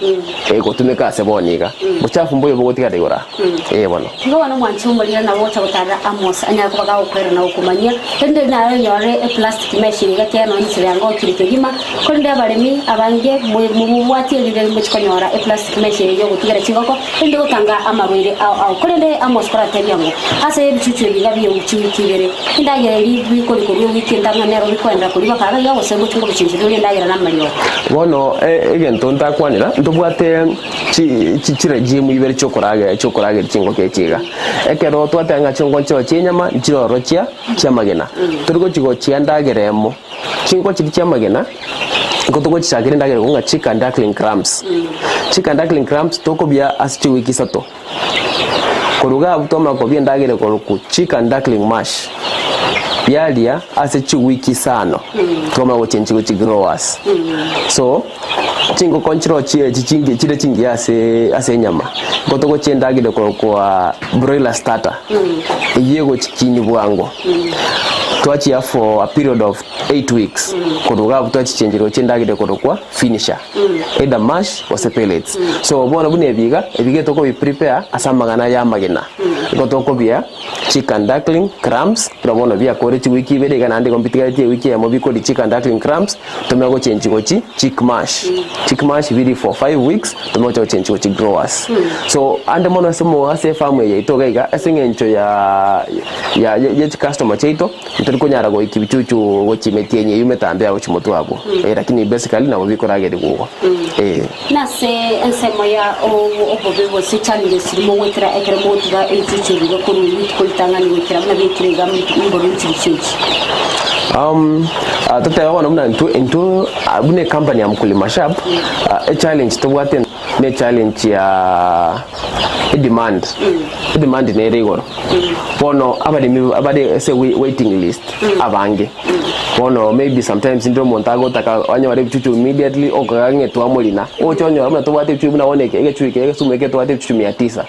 Speaker 3: egotumeka ase bono iga. Bochafu mboiyo bogotigara igoro aa, eh bono.
Speaker 2: Igo bono omwanchi omorire nabo ogocha gotarera Amos anyare koba gagokwerera na gokomanyia, erinde naro onyore eplastic mesh eye iga kiagera nonya enchera yangokire kegima. Korende abaremi abange mobwatie erinde mochie konyora eplastic mesh eye y'ogotigera chingoko, erinde gotanga amarwaire ao ao. Korende Amos koratebia ng'o, Ase ebichuchu ebi iga bie chiwiki ibere, endagera eria bikori korwa ewiki entang'ani nero bikoenderera koria bakaga iga, gose ngochia nkobichincheria orie endagera namariogo.
Speaker 3: Bono egento ntakwanera, ntobwate chiregime ibere chiokorageria chingoko echi iga. Ekero twateba ng'a chingoko nchiroo chi'enyama, nchiroro chi'amagena. Tori gochia gochia endagera emo. Chinko chiria chi'amagena nigo togochichakera endagera igoro ng'a chicken duckling crumbs. Chicken duckling crumbs tokobia ase chiwiki isato. Korwa iga abwo twamanya kobia endagera ekorokwa chicken duckling mash, biaria ase chiwiki isano, twamanya gochenchia gochia growers. So, chingoko nchiroo chie chichingi chire chingiya ase ase enyama, nigo togochia endagera ekorokwa broiler starter, eyio egochikinia bwango. Twachia for a period of 8 weeks korwa iga abwo twachichengeria gochia endagera ekorokwa finisher either mash gose pellets. So bono buna ebi iga, ebi iga tokobi prepare ase amang'ana ya amagena. Igo tokobia chicken duckling crumbs buna bono biakore chiwiki ibere iga naende igo mbitigaretie ewiki eyemo bikoria chicken duckling crumbs tomanye gochengi gochi chick mash. Chick mash biri for 5 weeks tomanye gocha gochengi gochi growers. So ande mono ase mo ase efarm eye yaito iga iga ase eng'encho ya ya ye chicustomer chiaito ntori konyara goikia ebichuchu gochia emetienyi eyio emetambe ya gochia motwe abwo eh lakini basically nabo bikoragerigwa igo eh.
Speaker 2: Nase ensemo ya obobe gose challenges chiria mogoetera ekero mogotuga ebichuchu ebi iga korwa rituko ritang'ani goikera buna biaikire iga mbororo chibichuchu echi.
Speaker 3: Totebe bono buna intwe intwe buna ecompany ya Mkulima Sharp, echallenge tobwate. ne challenge ya edemand, edemand nere igoro. Bono abaremi bare ase waiting list abange, bono maybe sometimes ndire omonto agotaka anyore ebichuchu immediately okaga ng'a twamorina, oche onyore buna tobwate ebichuchu buna bono eke egechuchu eke egesumu eke tobwate ebichuchu mia tisa,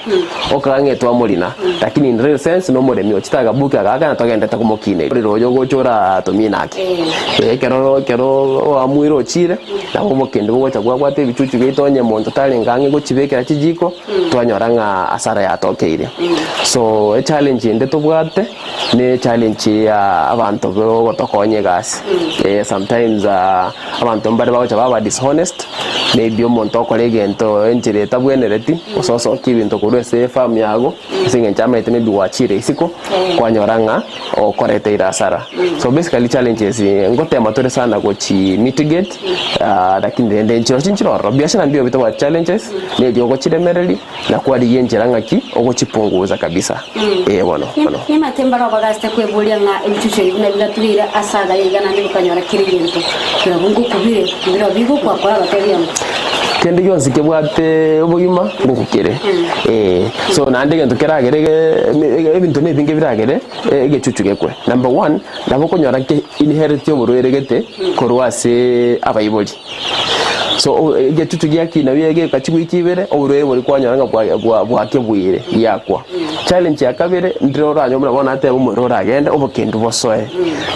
Speaker 3: okaga ng'a twamorina, lakini in real sense na omoremi ochete agabuki agaaka na togendete komokineria. Orere oyo ogocha oratomina ake, ekero ekero oamuire ochire, nabo obokende bogocha bwabwata ebichuchu biaito onye monto tarenge ang'e gochibekera chijiko, twanyora ng'a hasara yatokeire. So echallenge ende tobwate, ne echallenge ya abanto bogotokonya egasi, sometimes abanto mbare bagocha baba dishonest, maybe omonto okora egento enchera etabwenereti, gose osokia ebinto korwa ase efarm yago, ase eng'encho amaete maybe gwachire isiko, kwanyora ng'a okoreteire hasara. So basically challenges ngotema tore sana gochi mitigate, lakini rende nchirochio nchire ororo, biashara mbiyo bitobwate challenges, nerio ogochiremereria, na kwarigia enchera ng'aki ogochipunguza kabisa, ee bono, bono.
Speaker 2: Nimanyete mbare obagasete kweboria ng'a ebichuchu ebi buna bigatugeire ase agaya iga naende bikanyora kera egento, birobio ngokubire, mbirobio bigokwa korabatebie ng'o.
Speaker 3: Kende gionsi kebwate obogima ngoku kere, ee. So naende egento keragere ege ebinto na ebinge biragere egechuchu gekwe. Number one, nabo okonyora ke inherit oborwaire gete korwa ase abaibori. So egechuchu giakina buya egeka chiwiki ibere, oborwaire boria kwanyora ng'a bwa bwa bwakebuire giakwa. Challenge ya kabere, ndire oranyore buna bono nateba omorero oragende obokendu bosoe,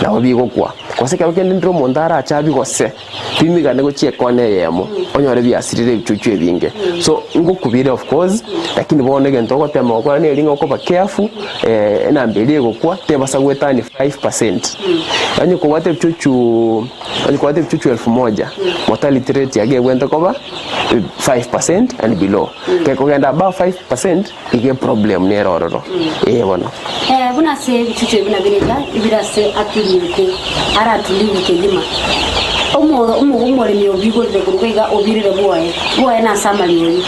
Speaker 3: nabo bigokwa. Gose ekero kende ndire omonto arache abigose, bimigane gochia ekona eyemo, onyore biasirire ebichuchu ebinge. So ngokubire of course, lakini bono egento ogotema gokora neri ng'a okoba careful, enamba eria egokwa tebasa goetania 5%. Onye kobwate ebichuchu. Onye kobwate ebichuchu elfu moja, mortality rate yago ebwenerete koba 5% and below. Gekogenda above 5% iga eproblem nere ororo. Ee bono.
Speaker 2: Eh, buna ase ebichuchu ebi nabire iga, ebire ase aturiete, aratuliwe kegima. Omo- omo- Omoremi obigorire korwa iga obirire bwoye, bwoye nase amariogi.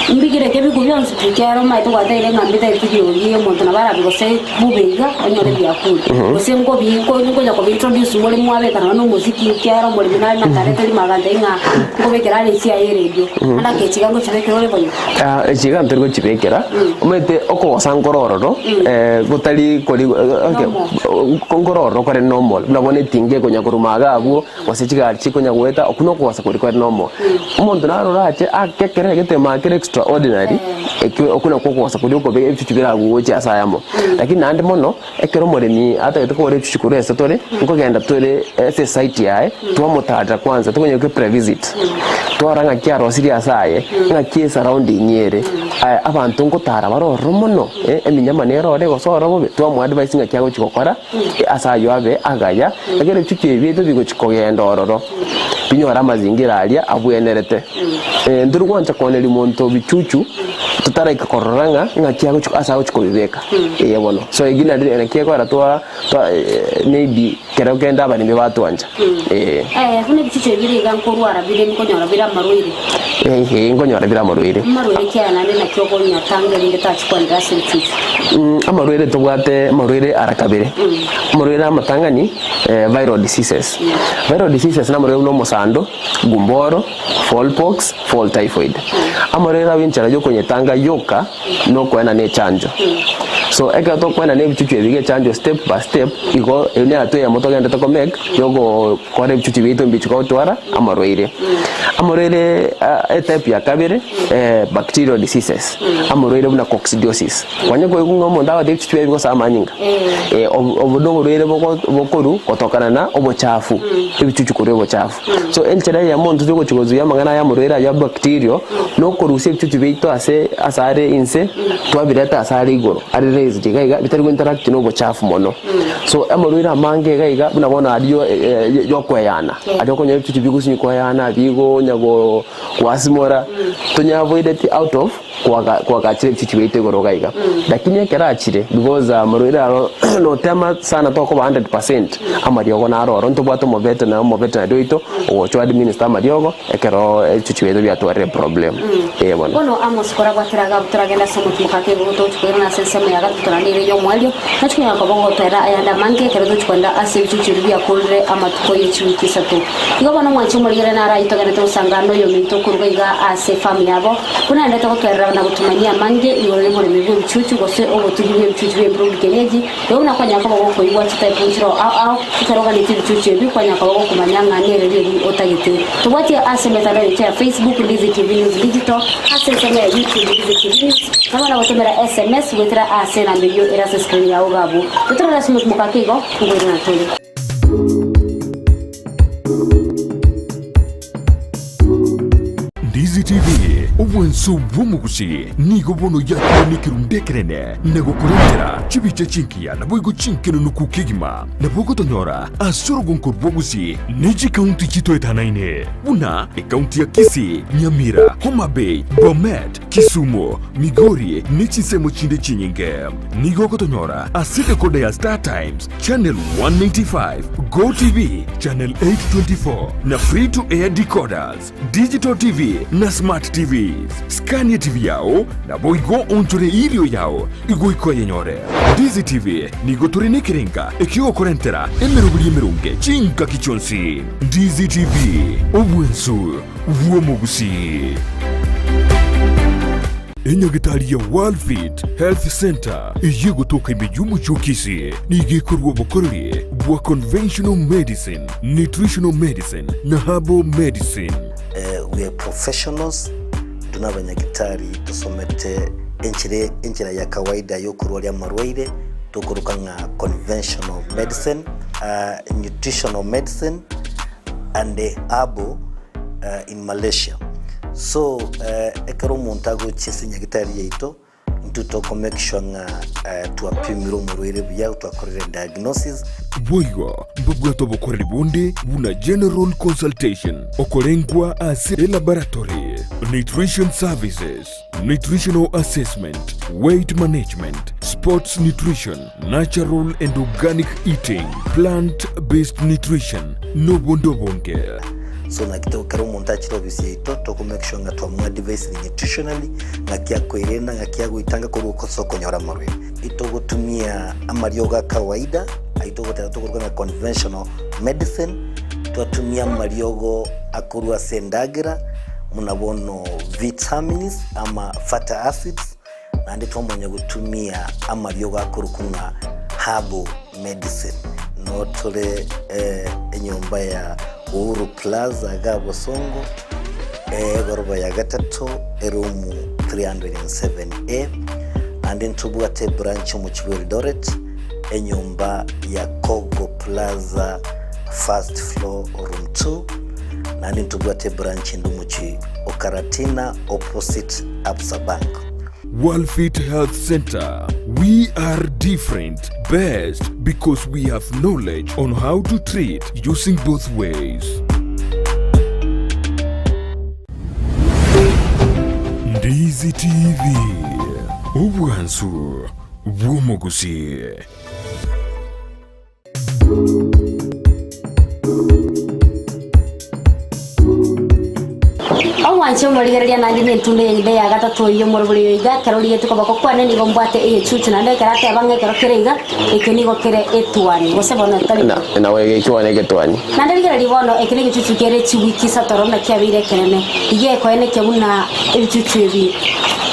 Speaker 2: Mbigire kebiku bionsi pi kero omanyete gwateire ng'a mbitaeti riogi omonto nabo arabe gose bobe iga onyore biakure. Gose nkobi nko nkonya kobi introduce more mwabeka nonya na omosiki ekiagera omoremi nare natarete rimo agantebia ng'a nkobekera are echiaye eredio. Naende akechiga ngochibekera ore boigo.
Speaker 3: Ah, echi iga ntori gochibekera, omanyete okogosa nkore ororo gotari kori okay, nkore ororo kore normal, buna bono etinga ekonya koruma iga abwo, gose chigari chikonya goeta, okwo na okogosa koria kore normal. Omonto naro orache ake ekere egetema kere extraordinary, ekio okwo nakwo okogosa koria okobe ebichuchu biragoche ase ayamo. Lakini naende mono, ekero omoremi atagete kogora ebichuchu korwa ase tore, nkogenda tore ase esite yaye, twamotarera kwanza, tokonya goika pre-visit, twarora ng'aki arosirie ase aye, ng'aki esurrounding ere, abanto nkotara bare ororo mono, eminyama nere ore gose ore bobe, twamoadvise ng'aki agochi gokora. Ase ayio abe agaya, ekero ebichuchu ebi biaito bigochia kogenda ororo, binyore amazingira aria abwenerete. Ntori gwancha kooneria monto bichuchu totaraika korora ng'a ng'aki agochi ase agochi kobibeka. Ee bono. So eki nari naki ekogera twa twa maybe kero kende abaremi batwancha. Ee.
Speaker 2: Buna ebichuchu ebi bire iga nkorwara bire nkonyora bire amarwaire.
Speaker 3: Ee nkonyora bire amarwaire.
Speaker 2: Amarwaire ki aya naende naki okonyatanga erinde tachikwanera ase ebichuchu?
Speaker 3: Amarwaire tobwate amarwaire ara kabere. Amarwaire amatang'ani viral diseases. Viral diseases namarwaire buna omosando, gumboro, fowl pox, fowl typhoid. Amarwaire aywo enchera yokonyetanga yoka nokoenana echanjo. So ekero tokoenana ebichuchu ebi iga echanjo step by step igo eywo nero hatua eyemo togenderete ko make yogokora ebichuchu biaito mbichi gotwara amarwaire. Amarwaire etype ya kabere bacterial diseases, amarwaire buna coccidiosis. Kwanya koigwa ng'a omonto agotebi ebichuchu biaye bigosoa amanyinga, obo noborwaire bokorwa gotokana na obochafu, ebichuchu korwa obochafu. So enchera eyemo intwe togochi gozuia amang'ana aya amarwaire aywo a bacterial, nokorusia ebichuchu biaito ase ase are inse, twabireta ase are igoro, are raised iga iga, bitari go interact na obochafu mono. So amarwaire amange iga iga, buna bono aria yokoeyana, aria okonyora ebichuchu bigosinywa koeyana, bigonya go goasimora, tonyaavoideti out of koaga koagachire ebichuchu biaito igoro iga iga. Lakini ekero achire, because amarwaire aro notema sana tokoba 100%, amariogo naro oro, ntobwate omovetena omoveterinary oito, ogocha oadminister amariogo, ekero ebichuchu biaito biatwarire problem. Ee bono.
Speaker 2: Bono Amos korabwatera Agabu toragende ase omochie mokake igoro togochia koirana ase ensemo ya gati. gatato naende ere ey'omoerio, Nachi konyara koba ogotera ayande amange ekero tochia kogenda ase ebichuchu ebi biakorire amatuko ye chiwiki isato. Igo bono omwanchi omorigere naro ayio togenderete gosanga noyominto koruga iga ase efamu yabo, buna naende togotwerera na gotumanyia amange igoro y'oboremi bw'ebichuchu gose obotugi bw'ebichuchu bi'embrudi kienyeji, igo buna kwanyara koba gokoigwa chitaipu nchiroo ao ao, ekero oganetie ebichuchu ebi kwanyara koba gokomanya ng'a nereri eri otagete. Tobwatie ase emetandao yaito ya Facebook, Ndizi TV News Digital, ase ensemo ya YouTube, Ndizi TV News, Nabo nagotomera sms goetera ase enamba eyio ere ase screen yao iga abwo. Totorore ase omokimo gake igo, nkoirana tore.
Speaker 1: Ndizi TV, obwanso bw'omogusi, nigo bono yakire nekerundu ekenene na gokorentera chibicha chingiya naboigo chinkenenuku kegima. Nabo ogotonyora ase orogonko rw'ogusi ne chikaunti chitoetanaine buna ekaunti ya Kisii, Nyamira, Homa Bay, Bomet, Kisumu, Migori ne chinsemo chinde chinyinge. Nigo ogotonyora ase decoder ya Star Times, Channel 195, Go TV, Channel 824 na Free to Air decoders, Digital TV na Smart TVs. Skania TV yao naboigo onchore erio yao igoika oyenyore. Ndizi TV nigo tore nekerenga ekiogokorentera emeroberi emeronge chingaki chionsi. Ndizi TV, obwensu bw'omogusii. Enyagitari ya Worldfit Health Centre eyio egotoka ime y'omochie o Kisii nigo ekorua obokoreri bwa conventional medicine, nutritional medicine na herbal medicine.
Speaker 6: We are professionals, intwe nabanyagitari tosomete enchera enchera ya kawaida yokorwaria amarwaire tokoroka ng'a conventional medicine, nutritional medicine and herbal in Malaysia. So ekero omonto agochia ase nyagitari yaito, intwe toko make sure ng'a twapimire omorwaire buya, twakorire diagnosis.
Speaker 1: Boigo mbabwate obokoreri bonde buna general consultation, okorengwa ase elaboratory, nutrition services, nutritional assessment, weight management, sports nutrition, natural and organic eating, plant based nutrition, nobonde obonge.
Speaker 6: So naki to ekero omonto achire ofisi yaito toko make sure ng'a twamoadvisire nutritionally, ng'aki akoerenda, ng'aki agoetanga korwa ase okonyora amarwaire. Itogotumia amariogo a kawaida, ayio togoteba tokoruga ng'a conventional medicine, twatumia amariogo akorwa ase endagera, buna bono vitamins ama fatty acids, Naende twamanya gotumia amariogo akorokwa ng'a herbal medicine. Noo tore enyomba ya Uhuru Plaza iga Bosongo, egoroba ya gatato, eroom 307A. Naende ntobwate ebranch omochie bwa Eldoret, enyomba ya Kogo Plaza first floor room 2. Naende ntobwate ebranch ende omochie o Karatina opposite Absa Bank.
Speaker 1: Worldfit Health Center, we are different, best because we have knowledge on how to treat using both ways. Ndizi TV, obwansu bw'omogusii.
Speaker 2: Omwanche omorigereria naende nentunda eyende ya gatato oyio omorobori oyo iga, ekero origetie koboko kwane nigo mbwate egechuchu, naende ekero ateba ng'a ekero kere iga, eke nigo kere etuani, gose bono tari bo.
Speaker 3: Nabo egekiwa negetuani.
Speaker 2: Naende rigereria bono, eke negechuchu kere chiwiki isato roro naki kiabeire ekenene, iga ekoenekia buna ebichuchu ebi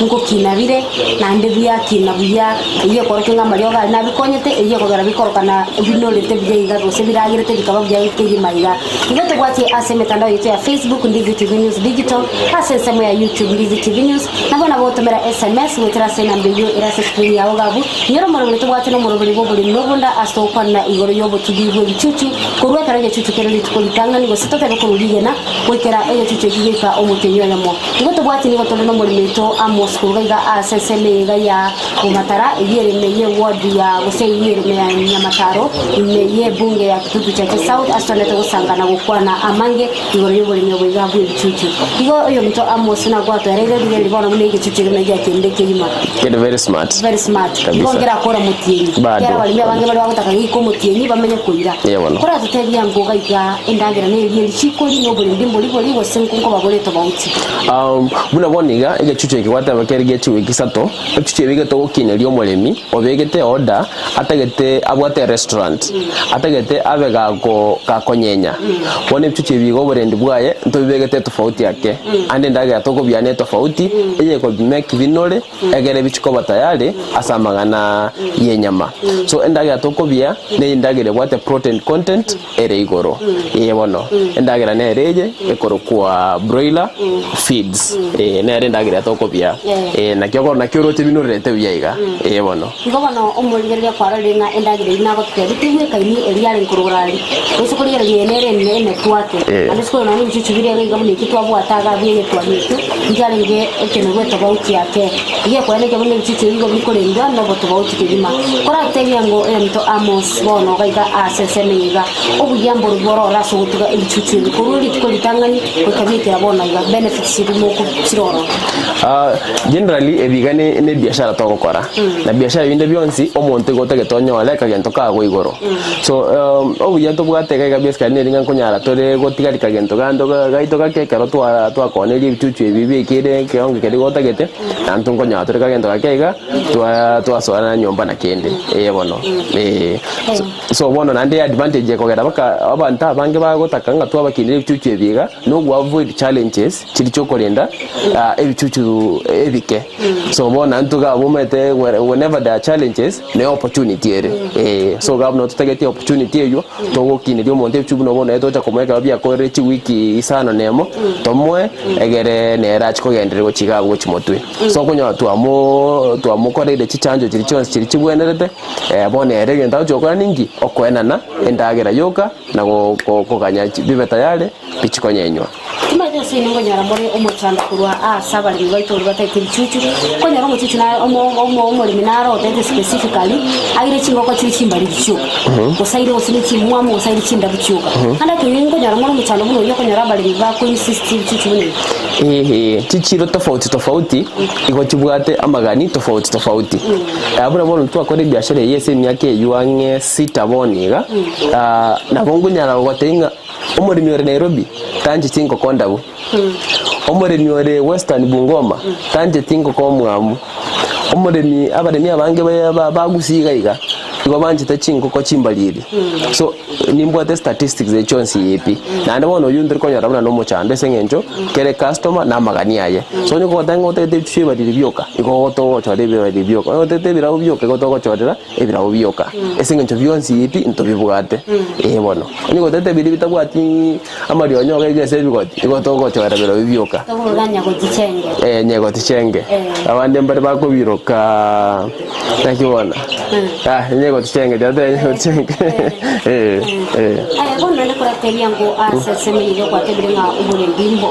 Speaker 2: ngokina bire, naende biakina buya. Eyio ekorokia ng'a amariogo aria nabikonyete, eyio ekogera bikorokana binorete buya iga gose biragerete bikaba buya kegima iga. Igo tobwatie ase emetandao yaito ya Facebook, Ndizi TV News Digital, ase ensemo ya YouTube, Ndizi TV News, nabo nabo gotomera SMS goetera ase enamba eyio ere ase screen yao iga abwo. Inyora omorobori tobwate nomorobori bw'oboremi na obonda ase togokwanera igoro y'obotugi bw'ebichuchu, korwa ekero egechuchu kere rituko ritang'ani gose totebe korwa rigena goikera egechuchu ekio goika omotienyi oyomo. Igo tobwati nigo tore nomorimo oito Amos koruga iga ase ensemo eye iga ya Bomatara, eyio ere ime ye ward ya gose eyio ere ime ya Nyamataro, ime ye bunge ya Kitutu Chache South ase toendete gosanga na gokwana amange igoro y'oboremi obo iga bw'ebichuchu. Igo oyo. Oyominto Amos nagwatoereire rigereria bono buna egechuchu ekio buna giakende kegima.
Speaker 3: Kere very smart.
Speaker 2: Very smart.
Speaker 3: Kabisa.
Speaker 2: Igo nkerakora omotienyi.
Speaker 3: Bado.
Speaker 2: Ekiagera abaremi abange baria bagotaka geika omotienyi bamenye koira.
Speaker 3: Ee bono.
Speaker 2: Koratotebie ango iga iga endagera neri eri chikori na oborendi mbori bori gose nkobabore etobauti.
Speaker 3: Um, buna bono iga egechuchu eke gwateba kere gie chiwiki isato, ebichuchu ebi getogokineria omoremi obegete order atagete abwate erestaurant atagete abe gako gakonyenya. Bono ebichuchu ebi iga oborendi bwaye ntobibegete etofauti ake, ande endagera tokobia ne etofauti eye ekobimake binore egere bichi koba tayari ase amang'ana y'enyama. So endagera tokobia ne endagera ebwate protein content ere igoro. Ee bono, endagera nere eye ekorokwa broiler feeds. Ee nere endagera tokobia. Ee naki okoro naki oroche binorerete buya iga. Ee bono.
Speaker 2: Igo bono omorigereria kwarorire ng'a endagera eyio nagotebia tegwekaini eria yarenge korogora aria, gose korigereria eye nere ene emetwake, naende ase korora nonya ebichuchu biria iga iga buna ekio twabwate iga abwo egetwani ekio, nkiarenge ekemerwa etobauti ake. Iga ekoenekia buna ebichuchu ebi igo bikorendwa nobotobauti kegima. Koratebie ng'o oyominto Amos bono iga iga ase ensemo eye iga, obuya mborobwo borore ase ogotuga ebichuchu ebi korwa rituko ritang'ani goika biekera bono iga, benefits chiria mokochirora ororo.
Speaker 3: Generally ebi iga ne ebiashara togokora, na biashara binde bionsi omonto igo otagete onyore akagento kago igoro. So obuya tobwate iga iga basically neri ng'a nkonyara tore gotigari kagento gande gaito gake ekero twa twakoneria ebichuchu ebi biekire ekeongo keria igo otagete, naintwe nkonyora tore kagento gake iga twa twasoana nyomba na kende, eh bono eh. So bono naende advantage ekogera mpaka abanto abange bagotaka ng'a twabakinire ebichuchu ebi iga, na ogo avoid challenges chiria chiokorenda ebichuchu ebike. So bono naintwe iga abwo omanyete whenever there are challenges, ne opportunity ere eh. So iga buna totageti opportunity eywo, togokineria omonto ebichuchu buna bono nere togocha komoa ekero biakorire chiwiki isano na emo, tomoe egere nere achie kogenderera gochia iga abwo gochia motwe. So okonyora twamo twamokoreire chichanjo chiria chionsi chiria chibwenerete. Bono ere egento agochia gokora ninki? Okoenana endagera yoka na koganya bibe tayari bichie konyenywa.
Speaker 2: Timanyeti ase inwe nkonyora more omochando korwa aase abaremi baito baria bataete ebichuchu. Nkonyora omochuchu nare omo omo omoremi nare otaete specifically aire chingoko chire chimbariri chioka, gose aire gose ne chimwamu gose aire chindabu chioka. Naende ekero nkonyora more omochando buna oyio okonyora abaremi bako insist ebichuchu buna ebi.
Speaker 3: Eeh, chichiro tofauti tofauti igo chibwate amagani tofauti tofauti. Buna bono twakora ebiashara eye ase emiaka eywo ang'e sita bono iga, nabo nkonyara gogotebia ng'a omoremi ore Nairobi tancheti engoko ndabu, omoremi ore Western Bungoma tancheti engoko omwamu, omoremi abaremi abange ba ba Gusii iga iga, igo banchete chingoko chimbariri. So nimbwate statistics echio chionsi pi, naende bono oyio ntori konyora buna nomochando ase eng'encho kere customer na amagani aye. So onye kogoteba ng'a otagete ebichuchu ebibariri bioka, igo otogochora ebibariri bioka, onye otagete ebirabo bioka igo togochorera ebirabo bioka, ase eng'encho bionsi pi ntobibwate, eh bono. Onye gotagete biria bitabwati amarionya iga iga ase ebigoti, igo togochorera birobio bioka.
Speaker 2: Tokoruga nyagoti chenge.
Speaker 3: Eh, nyagoti chenge.
Speaker 2: Eh.
Speaker 3: Abande mbare bakobiroka naki bono? Ah, nyagoti chenge, tiga nyagoti chenge. Eh, eh.
Speaker 2: Aye bono naende koratebia ngo ase ensemo eye iga gwatebire ng'a oborendi mbo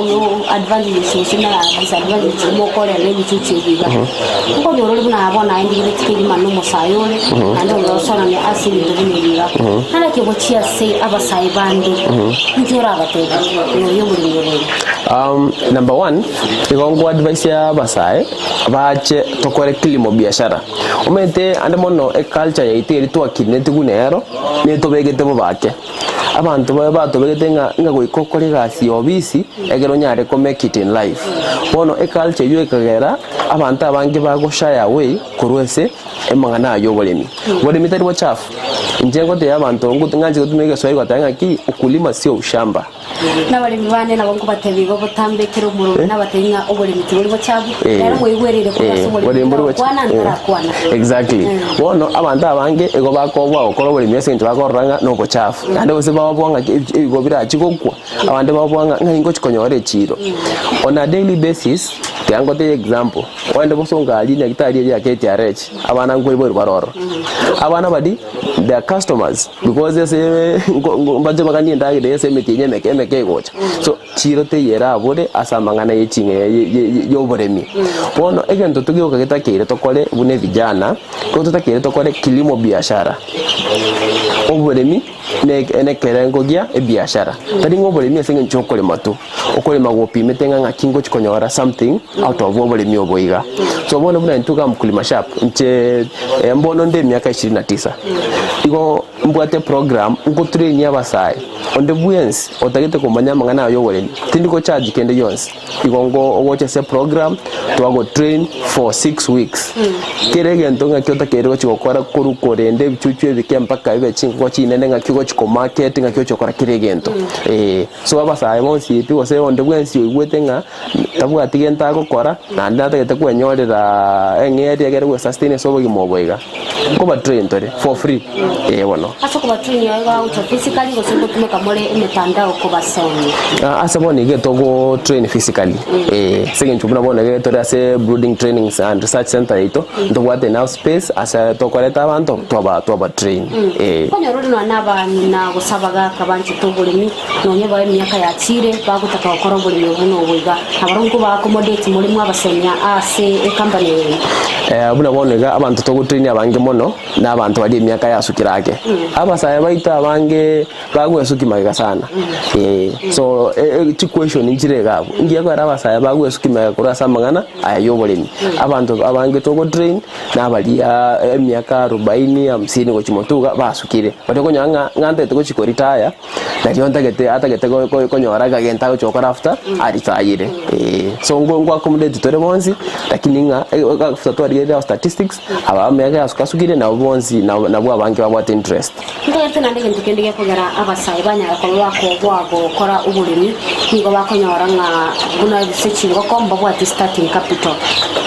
Speaker 2: advantages gose na disadvantages mokorera ebichuchu ebi iga. Nkonyora ore buna bono aye ndigereti kegima na omosae ore, naende oyosorania ase ebinto buna ebi iga. Naki gochia ase abasae bande, inki orabatebie igoro y'oboremi obo iga?
Speaker 3: Number one, igo nkoadvise abasae bache tokore kilimo biashara. Omanyete ande mono eculture yaito eria twakineti buna ero, netobegete bobake. Abanto babe batobegete ng'a ng'a goika okore egasi ya obisi ekero onyare ko make it in life. Bono eculture eywo ekagera abanto abange bago shy away korwa ase amang'ana aya oboremi. Boremi tari bochafu, inche ngotebia abanto ng'anche gotumia egeswahili goteba ng'aki ukulima sio ushamba.
Speaker 2: Nabaremi bande nabo nkobatebia igo botambe kera omorwoti nabatebie ng'a oboremi tibori bochafu, nere mwaigwereire korwa ase oboremi ntarakwana ntarakwana.
Speaker 3: Exactly. Bono abanto abange igo bakoboa gokora oboremi ase eng'encho bakorora ng'a nobochafu. Naende gose baoboa ng'a ebigo birachie gokwa, abande baoboa ng'a ng'ai ngochi konyora echiro. On a daily basis, tiga ngotebie example, ogende bosongo aria nyagetari eria ya KTRH, abana nkoiborwa bare ororo. Abana baria, they are customers. Because ase mbache baganie endagera eye ase emetienyi emeke emeke egocha. So chiro teiyo erabore ase amang'ana ye ching'e ya oboremi. Bono egento togioka getakeire tokore buna evijana, nigo totakeire tokore kilimo biashara. Oboremi. Ne nekerengo gia ebiashara. Tari ng'a oboremi ase eng'encho okorema tu, okorema gopimete ng'a ng'aki ngochi konyora something out of oboremi obo iga. So bono buna intwe iga Mkulima Sharp, inche mbono nde emiaka ishirini na tisa, igo mbwate program ngotrainia abasae, onde bwensi otagete komanya amang'ana aya ya oboremi, tindi gocharge kende gionsi. Igo ngo ogocha ase eprogram, twagotrain for 6 weeks. Kera egento ng'aki otakeire gochi gokora korwa korenda ebichuchu ebike mpaka bibe chingoko chinene ng'aki ogochi komarket ng'aki ogochi gokora kera egento. Eh, so abasae bonsi pi gose onde bwensi oigwete ng'a tabwati gento agokora naende natagete kwenyorera eng'eria egere gwesustain ase obogima obo iga, nkobatrain tore for free, eh bono.
Speaker 2: Ase okobatrain iga bagocha physically gose ngotumeka more emetandao kobasomia?
Speaker 3: Ah, ase bono iga togo train physically eh, ase eng'encho buna bono iga tore ase brooding trainings and research center yaito ntobwate enough space ase tokoreta abanto twaba twaba train eh.
Speaker 2: Okonyora ore nonya na abang'ina gose abagaka banchete oboremi, nonya bae emiaka yachiire, bagotaka gokora oboremi obo buna obo iga, nabarabwo nkoba accommodate more mwabasemia ase ecompany eye.
Speaker 3: Eh, buna bono iga abanto togotrain abange mono na abanto baria emiaka yasukire ake. Abasae baito abange bagwesukia magega sana eh, so chiquestion nchire iga abwo, ngiya kwera abasae bagwesukia magega korwa ase amang'ana aya ya oboremi. Abanto abange togotrain nabaria emiaka arobaini, hamsini gochia motwe iga basukire. Baria okonyora ng'a ng'a ntagete gochia koretire, nario ntagete atagete konyora akagento agochia gokora after aretire eh. So nko nkoaccommodate tore bonsi, lakini ng'a after twarigereire our statistics, aba emiaka yasukasukire nabo bonsi nabwo abange babwate interest.
Speaker 2: Ntoyete naende egento kende gekogera abasae banyara koba bakoboa gokora oboremi, nigo bakonyora ng'a buna ase chingoko mbabwati starting capital.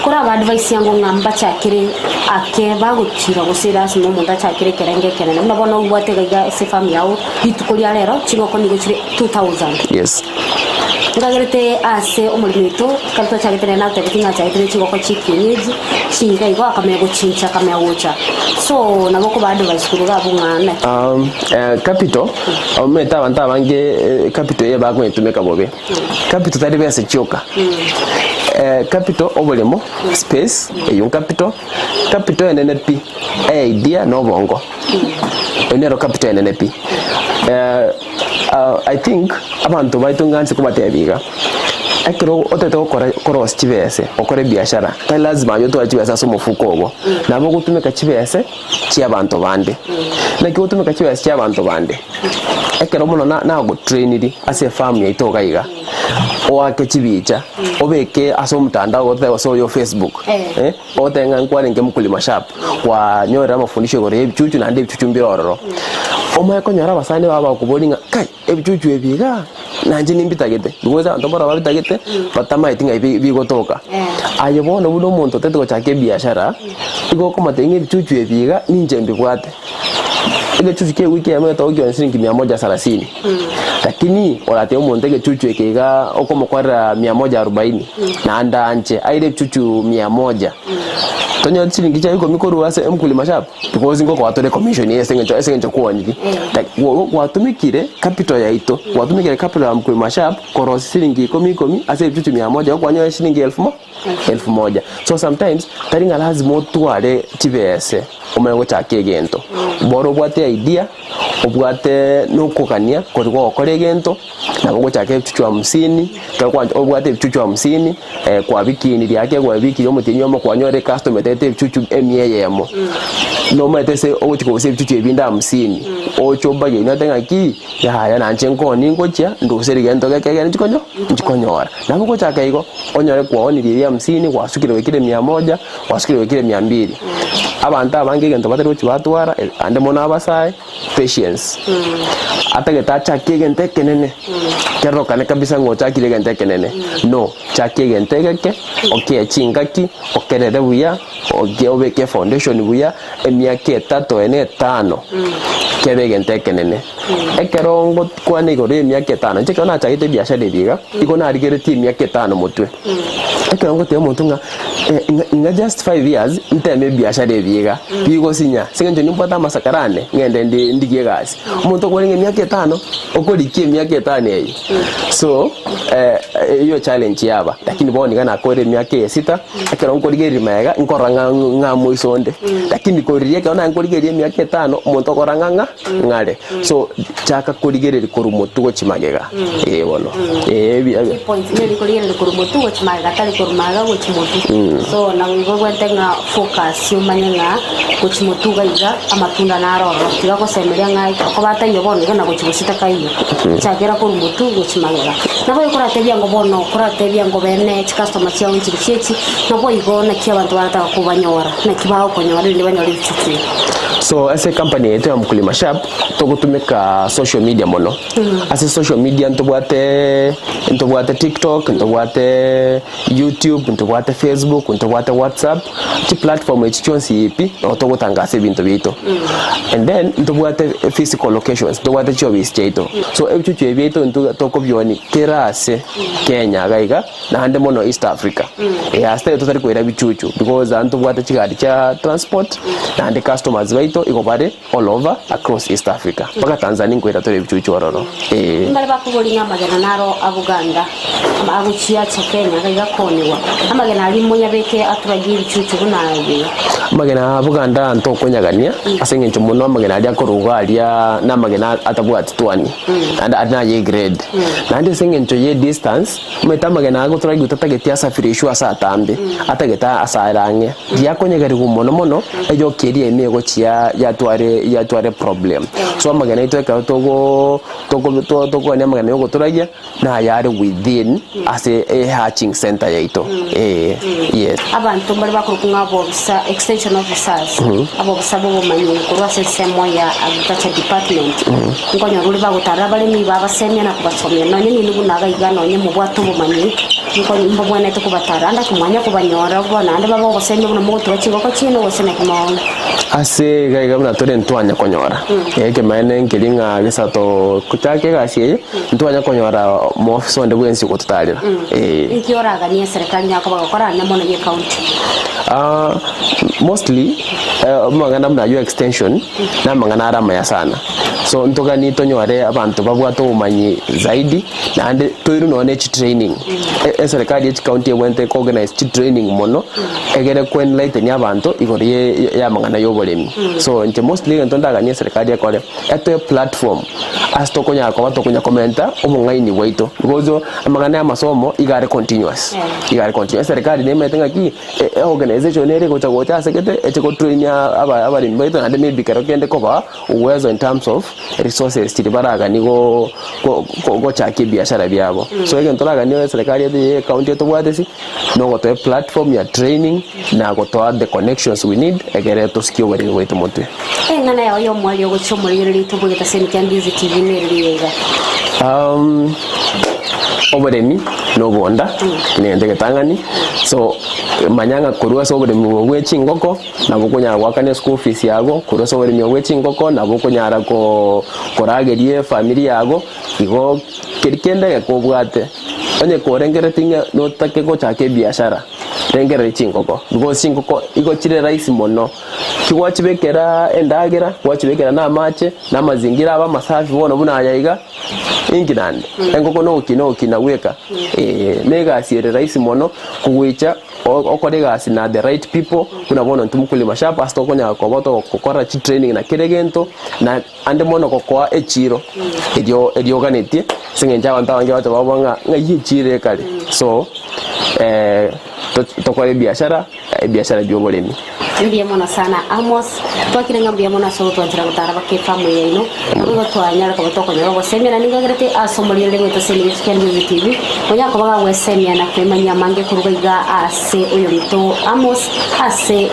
Speaker 2: Koraba advice yango ng'a mbachakere ake bagotira gose lasima omonto achakere ekerengo ekenene. Buna bono obwate iga iga ase efarm yao rituko ria rero chingoko nigo chire 2000.
Speaker 3: Yes.
Speaker 2: Nkagerete ase omoremi oito, ekero twachagete nere nagotebetie ng'a achagete ne chingoko chia ekienyeji, chinka igo akamanya gochincha akamanya gocha. So nabo okoba advice korwa iga abwo ng'a naki.
Speaker 3: Eh, capital, omanyete abanto abange eh, capital eye bakonyetumeka bobe. Capital tari besa chioka. Eh, capital oboremo, space, eywo capital, capital enene pi, eidea na obongo. Eywo nero capital enene pi. Eh, ah, I think abanto baito nganche kobatebia iga, ekero otagete gokora korosia chibese, okore ebiashara, tari lazima aye otware chibesa ase omofuko obo, nabo ogotumeka chibese chia abanto bande. Naki ogotumeka chibesa chia abanto bande, ekero mono na nagotrainiri ase efarm yaito iga iga, oake chibicha, obeke ase omotandao gose ase oyo Facebook, eh, Ogoteba ng'a nkwarenge mkulima sharp, kwanyorire amafundisho igoro y'ebichuchu naende ebichuchu mbire ororo. Omanye konyora abasani babo bagokoboria ng'a kai ebichuchu ebi igaa nainche nimbitagete because abanto mbaro babitagete batamaeti ng'ai bi- bigotoka. Aye bono buna omonto otagete gochaka ebiashara, igo okomotebia ng'a ebichuchu ebi iga ninche mbibwate. Egechuchu kia ewiki eyemo getoka kione siringi mia moja sarasini, lakini oratebe omonto egechuchu eke igaa okomokorera mia moja arubaini, naende anche aire ebichuchu mia moja, tonyore chiringi chia ikomi korwa ase emkulima sharp because ngokoa tore commission ase eng'encho ase eng'encho kwoniri. Gwatumekire capital yaito, gwatumekire capital ya mkulima sharp korosia siringi ikomi ikomi ase ebichuchu mia moja igo kwanyora shilingi elfu mo elfu moja. So sometimes tari ng'a lazima otware chibese omanye gochaka egento, bora obwate idea, obwate na okogania koria gogokora egento, nabo ogochaka ebichuchu hamsini, ekero kwa obwate ebichuchu hamsini, kwabikinirie ake kwabikirie omotienyi omo kwanyora ecustomer etagete ebichuchu emia eyemo, nomanyete ase ogochi kogusia ebichuchu ebinde hamsini, oche obage otebe ng'aki. Yaya nanche nkoonie ngochia nduse rigento geke ekere nchikonyo nchikonyora. Nabo gochaka igo, onyore kwaonirie eria hamsini, gwasukire gwekire mia moja, gwasukire gwekire mia mbili. Abanto abange egento batari gochia batwara, ande mono abasae, patience. Atagete achake egento ekenene, kerorokane kabisa ng'a ochakire egento ekenene, no, chaka egento egeke, okee chingaki, okerere buya, oke obeke efoundation buya, emiaka etato ene etano, kebe egento ekenene. Ekero ngokwana igoro y'emiaka etano, inche ekero nachagete ebiashara ebi iga, igo narigeretie emiaka etano motwe. Ekero ngotebia omonto ng'a ng'a just five years nteme ebiashara ebi iga. Bigosinya, ase eng'encho nimbwate amasakara ane, ng'ende ndi ndigie egasi. Omonto okwarenge emiaka etano, okorikia emiaka etano eye. So, eyio challenge yaba, lakini bono iga nakorire emiaka eye sita, ekero nkorigereria magega, nkorora ng'a ng'a moiso onde. Lakini koriria ekero naye nkorigereria emiaka etano, omonto okorora ng'a ng'a ng'are. So, chaka korigereria korwa motwe gochia magega, eh bono, eh ebi ebi.
Speaker 2: Key point neri korigereria korwa motwe gochia magega tari korwa magega gochia motwe. So nabo igo obwenerete ng'a focus omanye ng'a gochia motwe iga iga amatunda naro ororo. Tiga gosemeria ng'a okoba ataiyo bono iga na gochia gosita kaiyo. Chakera korwa motwe gochia magega. Nabo igo koratebia ngo bono koratebia ngo bene chicustomer chiao nchiri chiechi, nabo igo naki abanto barataka kobanyora, naki bagokonyora erinde banyore ebichuchu ebi.
Speaker 3: So ase ecompany yaito ya Mkulima Sharp togotumeka social media mono. Ase social media ntobwate ntobwate TikTok, ntobwate YouTube, ntobwate Facebook, ntobwate WhatsApp, chiplatform echi chionsi pi nabo togotangasa ebinto biaito. And then ntobwate physical locations, ntobwate chiofisi chiaito. So ebichuchu ebi biaito intwe tokobionia kera ase Kenya iga iga. Naende mono East Africa. Eh, ase tari totari koira bichuchu because aa ntobwate chigari chia transport naende customers baito igo bare all over across East Africa. Mpaka Tanzania nkoira tore ebichuchu ororo eh.
Speaker 2: Mbare bakoboria ng'a amagena naro a Buganda agochia acha Kenya iga iga akoonigwa. Amagena aria monyabeke aturagie ebichuchu buna ebi.
Speaker 3: Amagena a Buganda ntokonyagania ase eng'encho mono amagena aria akorugwa aria namagena atabwati twani naende aria naye egrade. Naende ase eng'encho ye distance. Omanyete amagena aya gotoragigwe tatageti asafirishwe ase atambe, atagete ase are ang'e. Riakonyegerigwa mono mono, eyoki eria ime egochia yatware yatware problem. So amagena aito ekero togo togo to tokogania amagena ya ogotoragia, nayare within ase ehatching center yaito eh, yes.
Speaker 2: Abanto mbare bakorokwa ng'a abobisa, extension officers, abobisa b'obomanyi korwa ase ensemo ya agriculture department. Nkonyora oria bagotarera abaremi babasemia na kobasomia, nonye ninwe buna iga iga nonye mobwate obomanyi, nko mbobwenerete kobatara ande kimwanya kobanyora bono naende babe ogosemia buna mogotuga chingoko chiaino gose naki mono.
Speaker 3: Ase iga iga buna tore ntwanya konyora, ekemanene nkeri ng'a gesato gochaka egasi eye, ntwanya konyora omoofisa onde bwensi ogototarera, eh.
Speaker 2: Inki oraganie eserekari nyakoba gokora ande mono ye county?
Speaker 3: Mostly, amang'ana buna aywo extension, namang'ana are amaya sana. So ntoganie tonyore abanto babwate obomanyi zaidi, naende toirwe nonya ne chitraining. Eserekari ye chicounty ebwenerete ko organize chitraining mono, egere ko enlightenia abanto igoro ye ya amang'ana ya oboremi. So inche mostly egento ndaganie eserekari ekore, etoe platform ase tokonyara koba tokonya komenta obong'aini bwaito, because amang'ana ya amasomo iga are continuous, iga are continuous. Eserekari nemanyete ng'aki. Eorganization ere egocha gocha ase gete eche gotrain aba abaremi baito naende maybe kero kende kobaa uwezo in terms of resources chiria baraganie go go gochakia ebiashara biabo. So egento toraganie eserekari yaito ye ecounty etobwate ase, nogotoa eplatform ya training na gotoa the connections we need ekere tosikie oboremi bwaito motwe.
Speaker 2: Eng'ana yao y'omoerio ogochia omorigereria oito bw'egetaseni kia Ndizi TV nereri iga iga.
Speaker 3: Oboremi na obonda negento egetang'ani, so manya ng'a korwa ase oboremi obo bwe chingoko nabo okonyara goakana eschool fees yago, korwa ase oboremi obo bwe chingoko nabo okonyara koo korageria efamiri yago, igo keri kende egeke obwate, onye korengereti ng'a notake gochaka ebiashara, rengereria chingoko, because chingoko igo chire rahisi mono. Tigwachibekera endagera, gwachibekera na amache, na amazingira abe amasafi bono buna aya iga, inki naende? Engoko nogokina ogokina gweka, eh, na egasi ere rahisi mono kogoicha okore egasi na the right people, buna bono intwe Mkulima Sharp ase tokonyara koba togokora chitraining na kera egento, na ande mono gokoa echiro erio erio oganetie, ase eng'encho abanto abange bacha baboa ng'a ng'ai echiro ekare, so tokore ebiashara. Ebiashara bi'oboremi.
Speaker 2: Mbuya mono sana Amos. Twakire ng'a mbuya mono ase ogotwanchera gotara baka efamu eye yaino. Nabo igo twanyare koba tokonyora ogosemia na nigo egerete ase omorigereria bw'eto ase emigecho kia Ndizi TV onyare koba gagwesemia na kwemanyia amange koruga iga ase oyominto Amos ase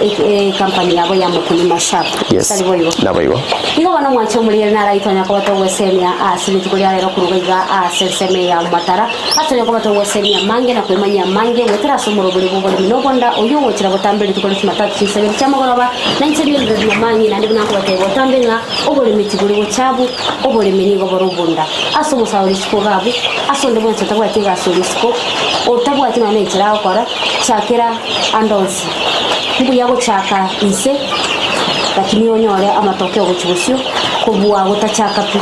Speaker 2: ecompany yabo ya Mkulima Sharp.
Speaker 3: Yes.
Speaker 2: Tari boigo?
Speaker 3: Naboigo.
Speaker 2: Igo bono mwanche omorigereria naro twanyare koba togwesemia ase rituko ria rero koruga iga ase ensemo eye ya Matara. Ase oyo koba togwesemia amange na kwemanyia amange goetera ase omorobori bw'oboremi na obonda, oyio ogochera botambe rituko ria Jumatatu chinseberi chi'amagoroba, na inche Mildred Momanyi, naende buna nkobatebia botambe ng'a oboremi tibori bochabu, oboremi nigo bore obonda. Ase omosae o risiko iga abwo, ase onde bwensi otabwati egasi o risiko, otabwati nonya nenchera agokora, chakera ande onsi. Mbuya gochaka inse. Lakini onyore amatokeo gochia bosio kobua gotachaka pi.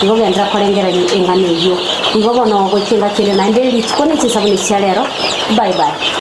Speaker 2: Igo genderera korengereria eng'ana eyio. Igo bono goika engaki ende naende rituko ne chinsabuni chia rero. Bye bye.